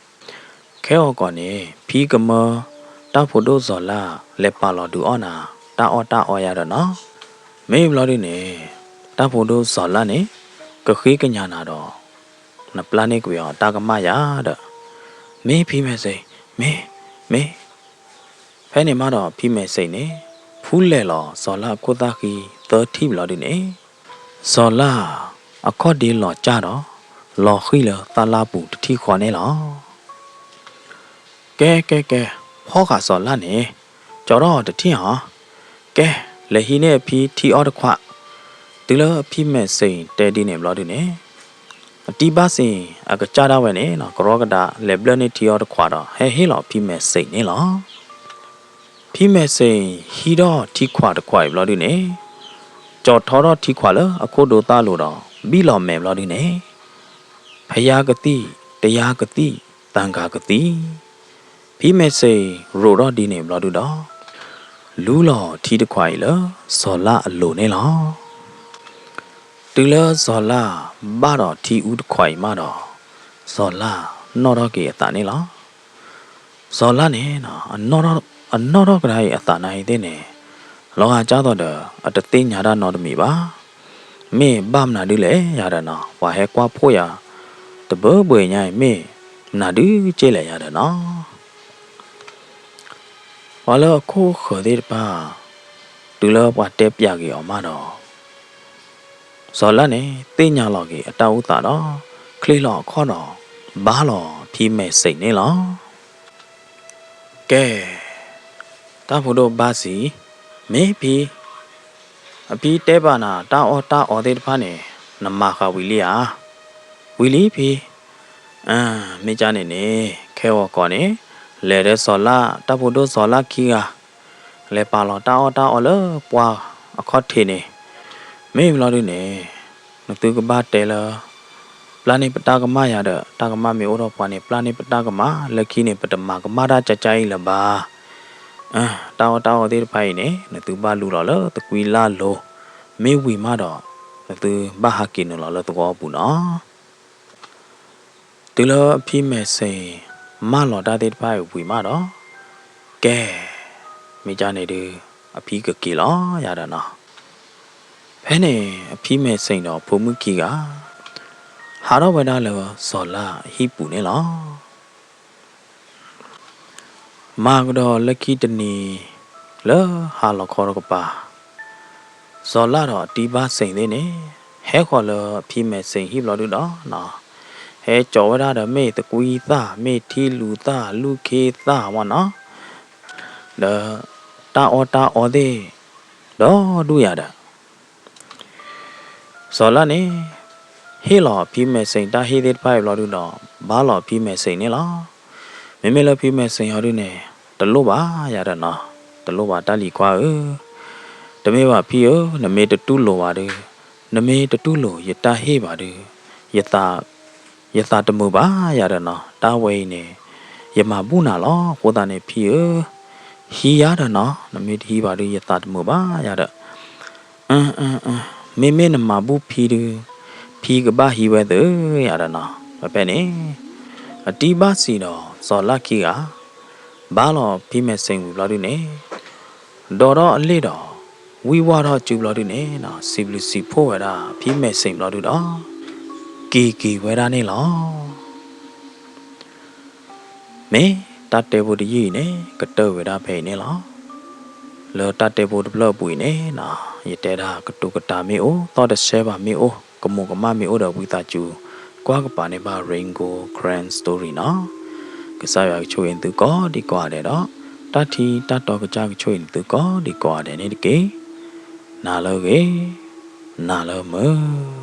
ခဲဂီၤကီၢ်န့ၣ် ဖံကမၢ တၢ်ဖိဒိၣ်စီၤလၣ် လဲၤပာ်လီၤဒုးအီၣ်နၤ တၢ်အီၣ်တၢ်အီယၤဒီးနီၤ. မ့ၢ်ဘျီဒုန့ၣ် တၢ်ဖိဒိၣ်စီၤလၣ်န့ၣ် ကဃ့ကညးနၤဒီး နပျၢ်န့ၢ်ကွံာ်အီၤတၢ်ကမၣ်ယၤဒီး, မ့ၢ်ဖံမဲာ်စ့ၣ်, မ့ၢ်, မ့ၢ်. ဖဲန့ၣ်မးဒီးဖံမဲာ်စ့ၣ်န့ၣ် ဖူလဲၢ်လီၤစီၤလၣ်အခိၣ်သၣ်ဃံသၢထံၣ်ဘျီဒုန့ၣ်, စီၤလၣ်အခီၣ်ဒ့လီၤကၢ်ဒီး လီၤဃံၣ်လၢသၣ်လၣ်ပူၤတထံၣ်ဃီန့ၣ်လီၤ. ကဲ ကဲ ကဲ, ဖီၣ်ဃာ်စီၤလၣ်န့ၣ် ကၠီထီၣ်အီၤတထံၣ်ဧါ. ကဲ, လဲၤဟံးန့ၢ်အဖံထံအီၣ်တခွး. တုၤလၢဖံမဲာ်စ့ၣ်တဲဒ်န့ၣ်ဘျီဒုန့ၣ်, အတံဘၣ်စံၣ်အကစၢ်ဒၣ်ဝဲန့ၣ် ကရီကဒါလဲၤဘျၢၣ်န့ၢ်ထံအီၣ်တခွးဒီး ဟဲဟ့ၣ်လီၤဖံမဲာ်စ့ၣ်န့ၣ်လီၤ. ဖံမဲာ်စ့ၣ်ဟံးထီၣ်ထံခွးတခွးအံၤဘျီဒုန့ၣ်, ကၠီထီထီၣ်ထံခွးလၢအခိၣ်ဒိသၣ်လိၤဒီး ဘံၣ်လီၤမဲာ်ဘျီဒုန့ၣ်, ဖယါကသံၣ်, တယါကသံၣ်, သံဃာ်ကသံၣ်. ဖံမဲာ်စ့ၣ်ရိးထီၣ်ဒ်န့ၣ်ဘျီဒုဒီး, လူလီၤထံတခွးအံၤလၢစီၤလၣ်အလိၤန့ၣ်လီၤ. တုၤလၢစီၤလၣ်ဘၣ်ဒီးထံအူတခွးအံၤမးဒီး, စီၤလၣ်နီၣ်ထီၣ်က့ၤအသးန့ၣ်လီၤ. စီၤလၣ်န့ၣ် အနီၣ်ထီၣ်ကဒါအံၤအသးနါအံၤသ့ၣ်န့ၣ်, လီၤဂာ်ကၢ်သိးဒီး အတသ့ၣ်ညါတၢ်နီတမံၤဘၣ်. မ့ၢ်ဘၣ်မနုၤဒ်လဲၣ်ယၤဒီးနီၤ, ပှၤဟဲကွၢ်ဖှိၣ်ယၤ တဘၢဘှဲညါအံၤ မ့ၢ်မနုၤဒုက့ၢ်လဲၣ်ယၤဒီးနီၤ. ပှၤလၢအခိၣ်ဃၢၤသ့ၣ်တဖၣ် တုၤလၢပှၤတဲပၠးက့ၤအီၤမးဒီး, စီၤလၣ်န့ၣ် သ့ၣ်ညါလီၤက့ၤအတၢ်အိၣ်သးဒီး ချ့လီၤအခီၣ်ဒီး ဘါလီၤဖံမဲာ်စ့ၣ်န့ၣ်လီၤ. ကဲ, တၢ်ဖိဒိၣ်ဘါစံး, မ့ၢ်ဖံ, အဖံတဲဘၣ်နၤ တၢ်အီၣ်တၢ်အီသ့ၣ်တဖၣ်န့ၣ် နမၤဃာ်ဝံၤလံဧါ. ဝံၤလံဖံ. မ့ၢ်ကၢ်န့ၣ်န့ၣ် ခဲဂီၤကီၢ်န့ၣ် လဲၤဒီးစီၤလၣ် တၢ်ဖိဒိၣ်စီၤလၣ်ခံဂၤ လဲၤပာ်လီၤတၢ်အီၣ်တၢ်အီလၢပှၢ်အခီၣ်ထံးန့ၣ်, မ့ၢ်ဘျီဒုန့ၣ် နသုကဘၣ်တဲလၢ ပျၢ်န့ၢ်ပတၢ်ကမၣ်ယၤဒီး တၢ်ကမၣ်မ့ၢ်အိၣ်ထီၣ်ပှၤန့ၣ် ပျၢ်န့ၢ်ပတၢ်ကမၣ်, လၢခံန့ၣ် ပတမၤကမၣ်တၢ်ကၠါကၠါအံၤလၢၤဘၣ်. တၢ်အီၣ်တၢ်အီသ့ၣ်တဖၣ်အံၤန့ၣ် နသုဘၣ်လူလီၤလၢသကွံလၢ်လိၤ, မ့ၢ်ဝံၤမးဒီး နသုဘၣ်ဟးက့ၤနုာ်လီၤလၢသဝီပူၤနီၤ. တုၤလၢအဖံမဲာ်စ့ၣ် မၢလီၤတၢ်သ့ၣ်တဖၣ်အံၤဝံၤမးဒီး, ကဲ, မ့ၢ်ကၢ်န့ၣ်ဒုး အဖံကက့ၤလီၤယၤဒီးနီၤ. ဖဲန့ၣ် အဖံမဲာ်စ့ၣ်ဒီးဖိမုၣ်ခံဂၤ ဟးထီၣ်ဝဲဒၣ်လၢစီၤလၣ်အဟံၣ်ပူၤန့ၣ်လီၤ. မၤကဒီးလၢခံတနံၤ လၢဟါလီၤခီတကပၤ, စီၤလၣ်ဒီးအတံဘၣ်စ့ၣ်သ့ၣ်န့ၣ် ဟဲဃီၤလၢအဖံမဲာ်စ့ၣ်ဟံၣ်ဘျီဒုဒီးနီၤ, ဟဲကၠီၤဝဲဒၣ်ဒီးမ့ၢ်သကွံသၣ် မ့ၢ်ထံလူၤသၣ် လူၢ်ခ့သၣ်မ့ၢ်နီၤ, ဒီးတၢ်အီၣ်တၢ်အီသ့ၣ် ဒီဒူၣ်ယၤဒီး စီၤလၣ်န့ၣ် ဟ့ၣ်လီၤဖံမဲာ်စ့ၣ်တၢ်ဟ့ၣ်သ့ၣ်တဖၣ်အံၤဘျီဒုဒီး ဘါလီၤဖံမဲာ်စ့ၣ်န့ၣ်လီၤ. မ့မ့ၢ်လၢဖံမဲာ်စ့ၣ်ဟီဒုန့ၣ် တလိၣ်ဘၣ်ယၤဒီးနီၤ, တလိၣ်ဘၣ်တၢ်လံၤခွါဧၢ, တမ့ၢ်ဘၣ်ဖံဧၢ, နမ့ၢ်တတူၢ်လိာ်ဘၣ်ဒု, နမ့ၢ်တတူၢ်လိာ်ယတၢ်ဟ့ၣ်ဘၣ်ဒု, ယသး ယသးတမုာ်ဘၣ်ယၤဒီးနီၤ, တၢ်ဝဲအံၤန့ၣ် ယမၤဘူၣ်နၤလီၤ. အဃိသတးန့ၣ်ဖံဧၢ, ဟံးယၤဒီးနီၤ, နမ့ၢ်တဟံးဘၣ်ဒု ယသးတမုာ်ဘၣ်ယၤဒီး မ့မ့ၢ်နမၤဘူၣ်ဖံဒု, ဖံကဘၣ်ဟံးဝဲသုယၤဒီးနီၤ. ဖဲန့ၣ် အတံဘၣ်စံၣ်ဒီးစီၤလၣ်ခံဂၤ ဘါလီၤဖံမဲာ်စ့ၣ်ဝံၤဘျီဒုန့ၣ်, ဒီးထီၣ်အလ့ၣ်ဒီး ဝံၢ်ဝၢ်ထီၣ်စုဘျီဒုန့ၣ် စံးဘျုးစံးဖှိၣ်ဝဲဒၣ်ဖံမဲာ်စ့ၣ်ဘျီဒုဒီး က့ၤက့ၤဝဲဒၣ်န့ၣ်လီၤ. မ့ၢ်တၢ်တဲဖိတယုၢ်အံၤန့ၣ် ကတၢၢ်ဝဲဒၣ်ဖဲအံၤန့ၣ်လီၤ. လၢတၢ်တဲဖိတဖျၢၣ်အပူၤအံၤန့ၣ် ယတဲဒၣ်ကတိၤကတၢၢ်မ့ၢ်အိၣ်, သီၣ်တဆှဲဘၣ်မ့ၢ်အိၣ်, ကမူးကမၣ်မ့ၢ်အိၣ်ဒီး ဝံသးစူၤ ကွၢ်ကပၤန့ၢ်ဘၣ် Rain Gold Karen Story နီၤ. ကစၢ်ယွၤကဆိၣ်ဂ့ၤနသုကိးဒံကိးဂၤဒဲးဒီး တၢ်ထံတၢ်တီကစၢ်ကဆိၣ်ဂ့ၤနသုကိးဒံကိးဂၤဒဲးန့ၣ်တက့ၢ်. နၤလၢအဂ့ၤ, နၤလၢမုာ်.